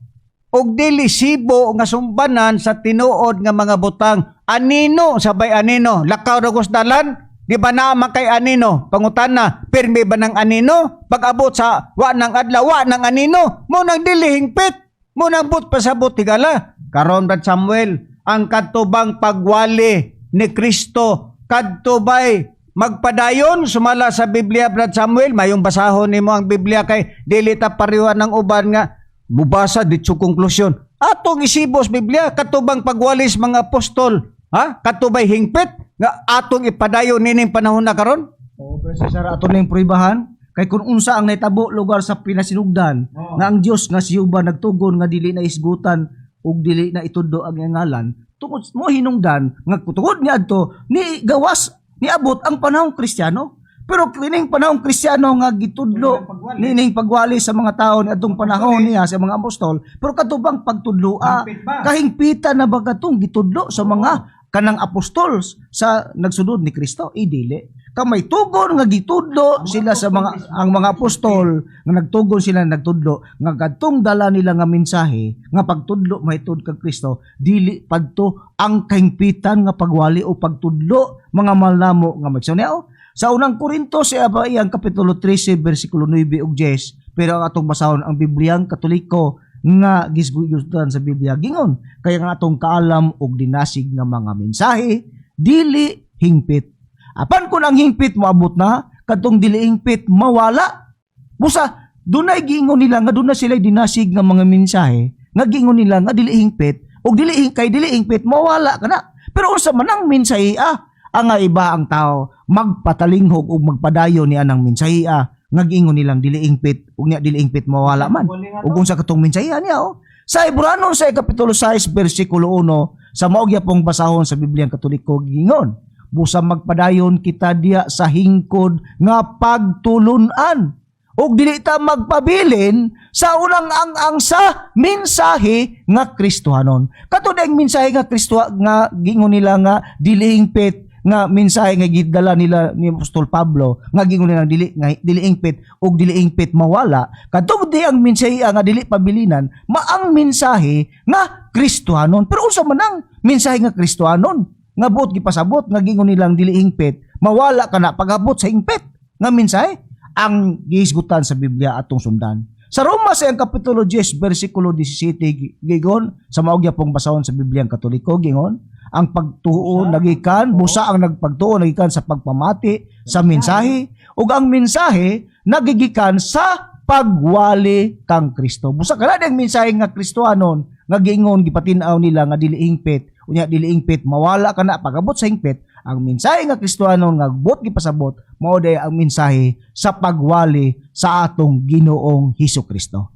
Speaker 3: og dili sibo nga sumbanan sa tinuod nga mga butang. Anino sabay anino, lakaw ra gos dalan, di ba naa man kay anino? Pangutana, pirmi ba ng anino? Pag-abot sa wa ng adlaw, wa ng anino. Mo nang dili hingpit, mo nang but pasabot, higala. Karon, Brad Samuel, ang kadto bang pagwali ni Kristo, kadto bay magpadayon sumala sa Biblia, Brad Samuel? Mayong basahon nimo ang Biblia kay dili ta parehan ng uban nga mubasa, ditso konklusyon. Atong isibos Biblia, kadto bang pagwalis mga apostol, ha, kadto bay hingpit nga atong ipadayon nining panahon na karon?
Speaker 2: Oo, pero Cesar, ato ning pruibahan kay kung unsa ang nahitabo lugar sa pinasinugdan nga ang Dios nga si Jehova nagtugon nga dili na isgutan ug dili na itudlo ang iyang ngalan tungod mo hinungdan nga tungod niadto ni gawas niabot ang panahong Kristiyano. Pero kining panahong Kristiyano nga gitudlo nining pagwali sa mga tao ni adtong panahon niya sa mga apostol, pero kadto bang pagtudloa, kahingpitan na ba katong gitudlo sa mga kanang apostols sa nagsunod ni Kristo? Idili kamay tugon nga gitudlo sila sa mga ang mga apostol nga nagtugon sila, nagtudlo nga kadtong dala nila nga mensahe nga pagtudlo mahitungod kang Kristo, dili padto ang kahingpitan nga pagwali o pagtudlo, mga mahal namo nga magsuneo. Sa Unang Korinto sa iyang kapitulo 13 bersikulo 9 ug 10, pero ang atong basahon ang Bibliang Katoliko nga gisgutan sa Biblia, gingon, "Kaya nga atong kaalam og dinasig nga mga mensahe dili hingpit. Apan kung ang hingpit moabot na, kadtong dili hingpit mawala." Busa dunay giingon nila nga dunay sila dinasig nga mga mensahe nga giingon nila nga dili hingpit og dili kay dili hingpit, mawala kana. Pero unsa man ang mensahe ah? Ang nga iba ang tao magpatalinghog og magpadayon ni anang mensahe ah nga giingon nilang dili hingpit ug nya dili hingpit, mawala man. Ug unsa katong mensahe niya, oh? Sa Hebranon sa kapitulo 6 bersikulo 1 sa mao gyapong basahon sa Bibliang Katoliko, giingon, "Busa magpadayon kita diya sa hingkod nga pagtulunan." Ug dili ta magpabilin sa unang ang-ang sa mensahe nga Kristohanon. Kato ang mensahe nga Kristo nga gingon nila nga dili hingpit, nga mensahe nga gidala nila ni Apostol Pablo nga gingon nila dili nga dili hingpit ug dili hingpit mawala, kadtong di ang mensahe nga dili pabilinan maang mensahe nga Kristohanon. Pero unsa man ang mensahe nga Kristohanon nga buot gipasabot nga gingon nilang dili hingpit mawala kana pagabot sa hingpit nga mensahe? Ang gihisgutan sa Biblia atong sundan. Sa Roma sa iyang Kapitulo 10 versikulo 17, gigon sa mao gyapong basahon sa Biblia ang Katoliko, gingon ang pagtuo nagikan, busa ang nagpagtuo nagikan sa pagpamati sa mensahe, ug ang mensahe nagigikan sa pagwali kang Kristo. Busa kana ang mensahe nga Kristohanon nga giingon, gipatin-aw nila nga dili hingpit, unya dili hingpit mawala kana pagabot sa hingpit. Ang mensahe nga Kristohanon nga buot gipasabot mao day ang mensahe sa pagwali sa atong Ginoong Hesus Kristo.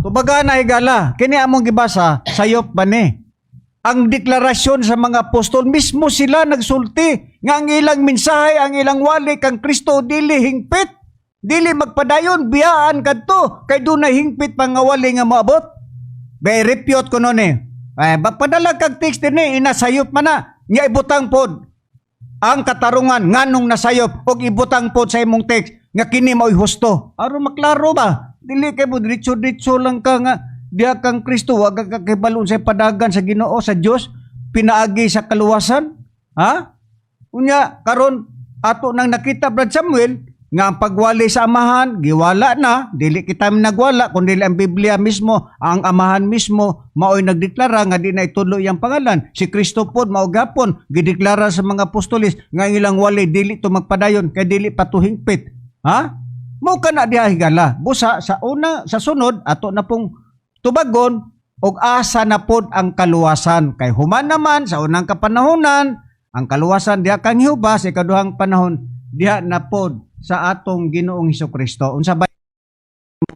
Speaker 3: Tubaga na, higala, kini among gibasa, sayop ba ni? Ang deklarasyon sa mga apostol mismo, sila nagsulti nga ang ilang mensahe, ang ilang wali kang Kristo dili hingpit. Dili magpadayon, biyaan kadto kay dunay hingpit pa nga wali nga moabot. Bay repute ko nun eh. Eh, padala kag text dinhi, inasayop man na. Nga ibutang pod ang katarungan nganong nasayop og ibutang pod sa imong text nga kini mao'y husto. Aron maklaro ba? Dili kay mo diretso-diretso lang ka nga diha kang Kristo, wa ka kakibalo sa padagan sa Ginoo sa Dios pinaagi sa kaluwasan. Ha? Unya karon ato nang nakita, Brad Samuel, nga ang pagwali sa Amahan giwala na. Dili kita nagwala kundi ang Biblia mismo, ang Amahan mismo mao'y nagdeklara nga di na itudlo iyang pangalan. Si Kristo pod mao gapon gideklara sa mga apostoles nga ang ilang wali dili to magpadayon kay dili pa to hingpit. Ha, mo kana diha, higala. Busa sa una, sa sunod ato na pong tubagon og asa na pod ang kaluwasan, kay human naman sa unang kapanahonan ang kaluwasan diha kang Jehova, sa ikaduhang panahon diha na pod sa atong Ginoong Hesus Kristo. Unsa ba,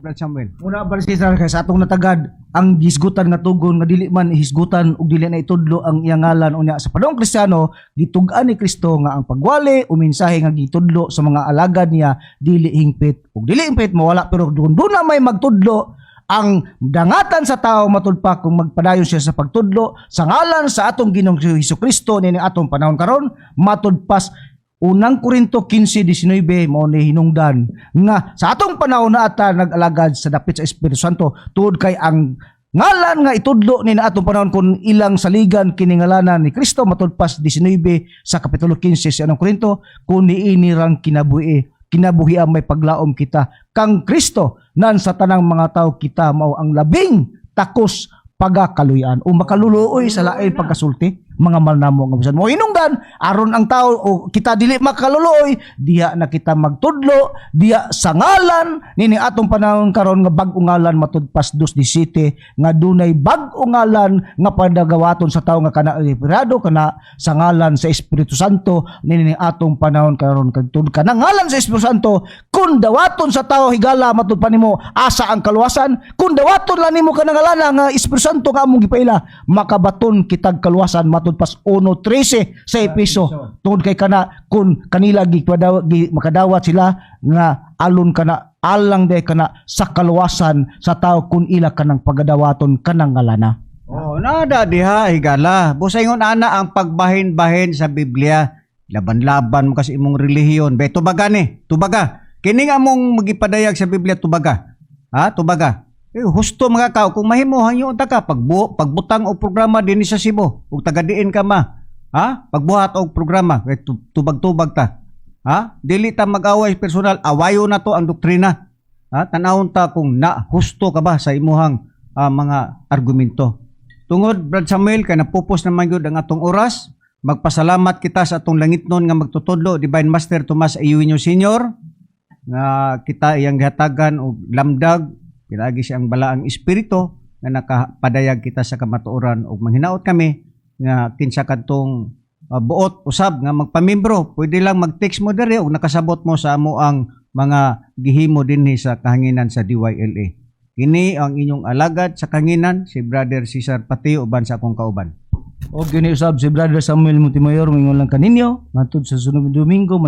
Speaker 3: Brad Samuel?
Speaker 2: Una ba si sir, kay sa atong natagad ang hisgutan nga tugon nga dili man hisgutan ug dili na itudlo ang iyang ngalan, unya sa panahong Kristiyano gitug-an ni Kristo nga ang pagwali o mensahe nga gitudlo sa mga alagad niya dili hingpit ug dili hingpit mawala. Pero kung doon na may magtudlo ang dangatan sa tao, matud pa kung magpadayon siya sa pagtudlo sa ngalan sa atong Ginoong Hesus Kristo nining atong panahon karon, matud pas Unang Korinto 15:19 mao ni hinungdan nga sa atong panahon na ata nag-alagad sa dapit sa Espiritu Santo, tungod kay ang ngalan nga itudlo ni na atong panahon, kung ilang saligan kini ngalanan ni Kristo, matud pas 19 sa Kapitulo 15 sa Unang Korinto, kun niini rang kinabuhi kinabuhi ang may paglaom kita kang Kristo nan sa tanang mga tao, kita mao ang labing takos pagakaluyan o makaluluoy sa lain pagkasulti, mga mahal namo nga bisan mo hinungdan aron ang tao o kita dili makaluluoy, diha na kita magtudlo diha sa ngalan nini atong panahon karon nga bag-o ngalan, matud pas 2:17 nga dunay bag-o ngalan nga padagawaton sa tao nga kana referado kana sa ngalan sa Espiritu Santo nini atong panahon karon. Kag kana ngalan sa Espiritu Santo, kun dawaton sa tao, higala, matud pa nimo asa ang kaluwasan. Kun dawaton lang nimo kanang ngalana nga Espiritu Santo nga among gipaila, makabaton kitag kaluwasan, matud pas 1:13 sa Epeso, tungod kay kana kun kanila makadawat sila nga alon kana alang day kana sa kaluwasan sa tao kun ila kanang pagadawaton kanang ngalana.
Speaker 3: Oh, nada diha, higala. Busa ingon ana ang pagbahin-bahin sa Biblia. Laban-laban mo kasi imong relihiyon. Be tubaga ni, tubaga. Kini nga among magipadayag sa Biblia, tubaga. Ha, tubaga. Eh, husto mga kao kung mahimo hangyo ta ka pagbutang og programa dinhi sa Cebu ug taga diin ka ma. Ha? Pagbuhat og programa, eh, tubag-tubag ta. Ha? Dili ta mag-away personal, awayo na to ang doktrina. Ha? Tanawon ta kung na husto ka ba sa imuhang mga argumento. Tungod, Brad Samuel, kay napupos naman gyud ang atong oras, magpasalamat kita sa atong langitnon nga magtutudlo, Divine Master Tomas Eugenio Senior, nga kita iyang gihatagan og lamdag pinaagi siyang balaang espiritu nga nakapadayag kita sa kamatuoran, ug manghinaot kami nga kinsa kadtong buot usab nga magpamembro, pwede lang mag-text mo diri ug nakasabot mo sa amo ang mga gihimo dinhi sa kahanginan sa DYLA. Kini ang inyong alagad sa kahanginan, si Brother Cesar Patio, uban sa akong kauban.
Speaker 2: Og gini usab si Brother Samuel Montemayor, mingon lang kaninyo ngantud sa sunod Domingo.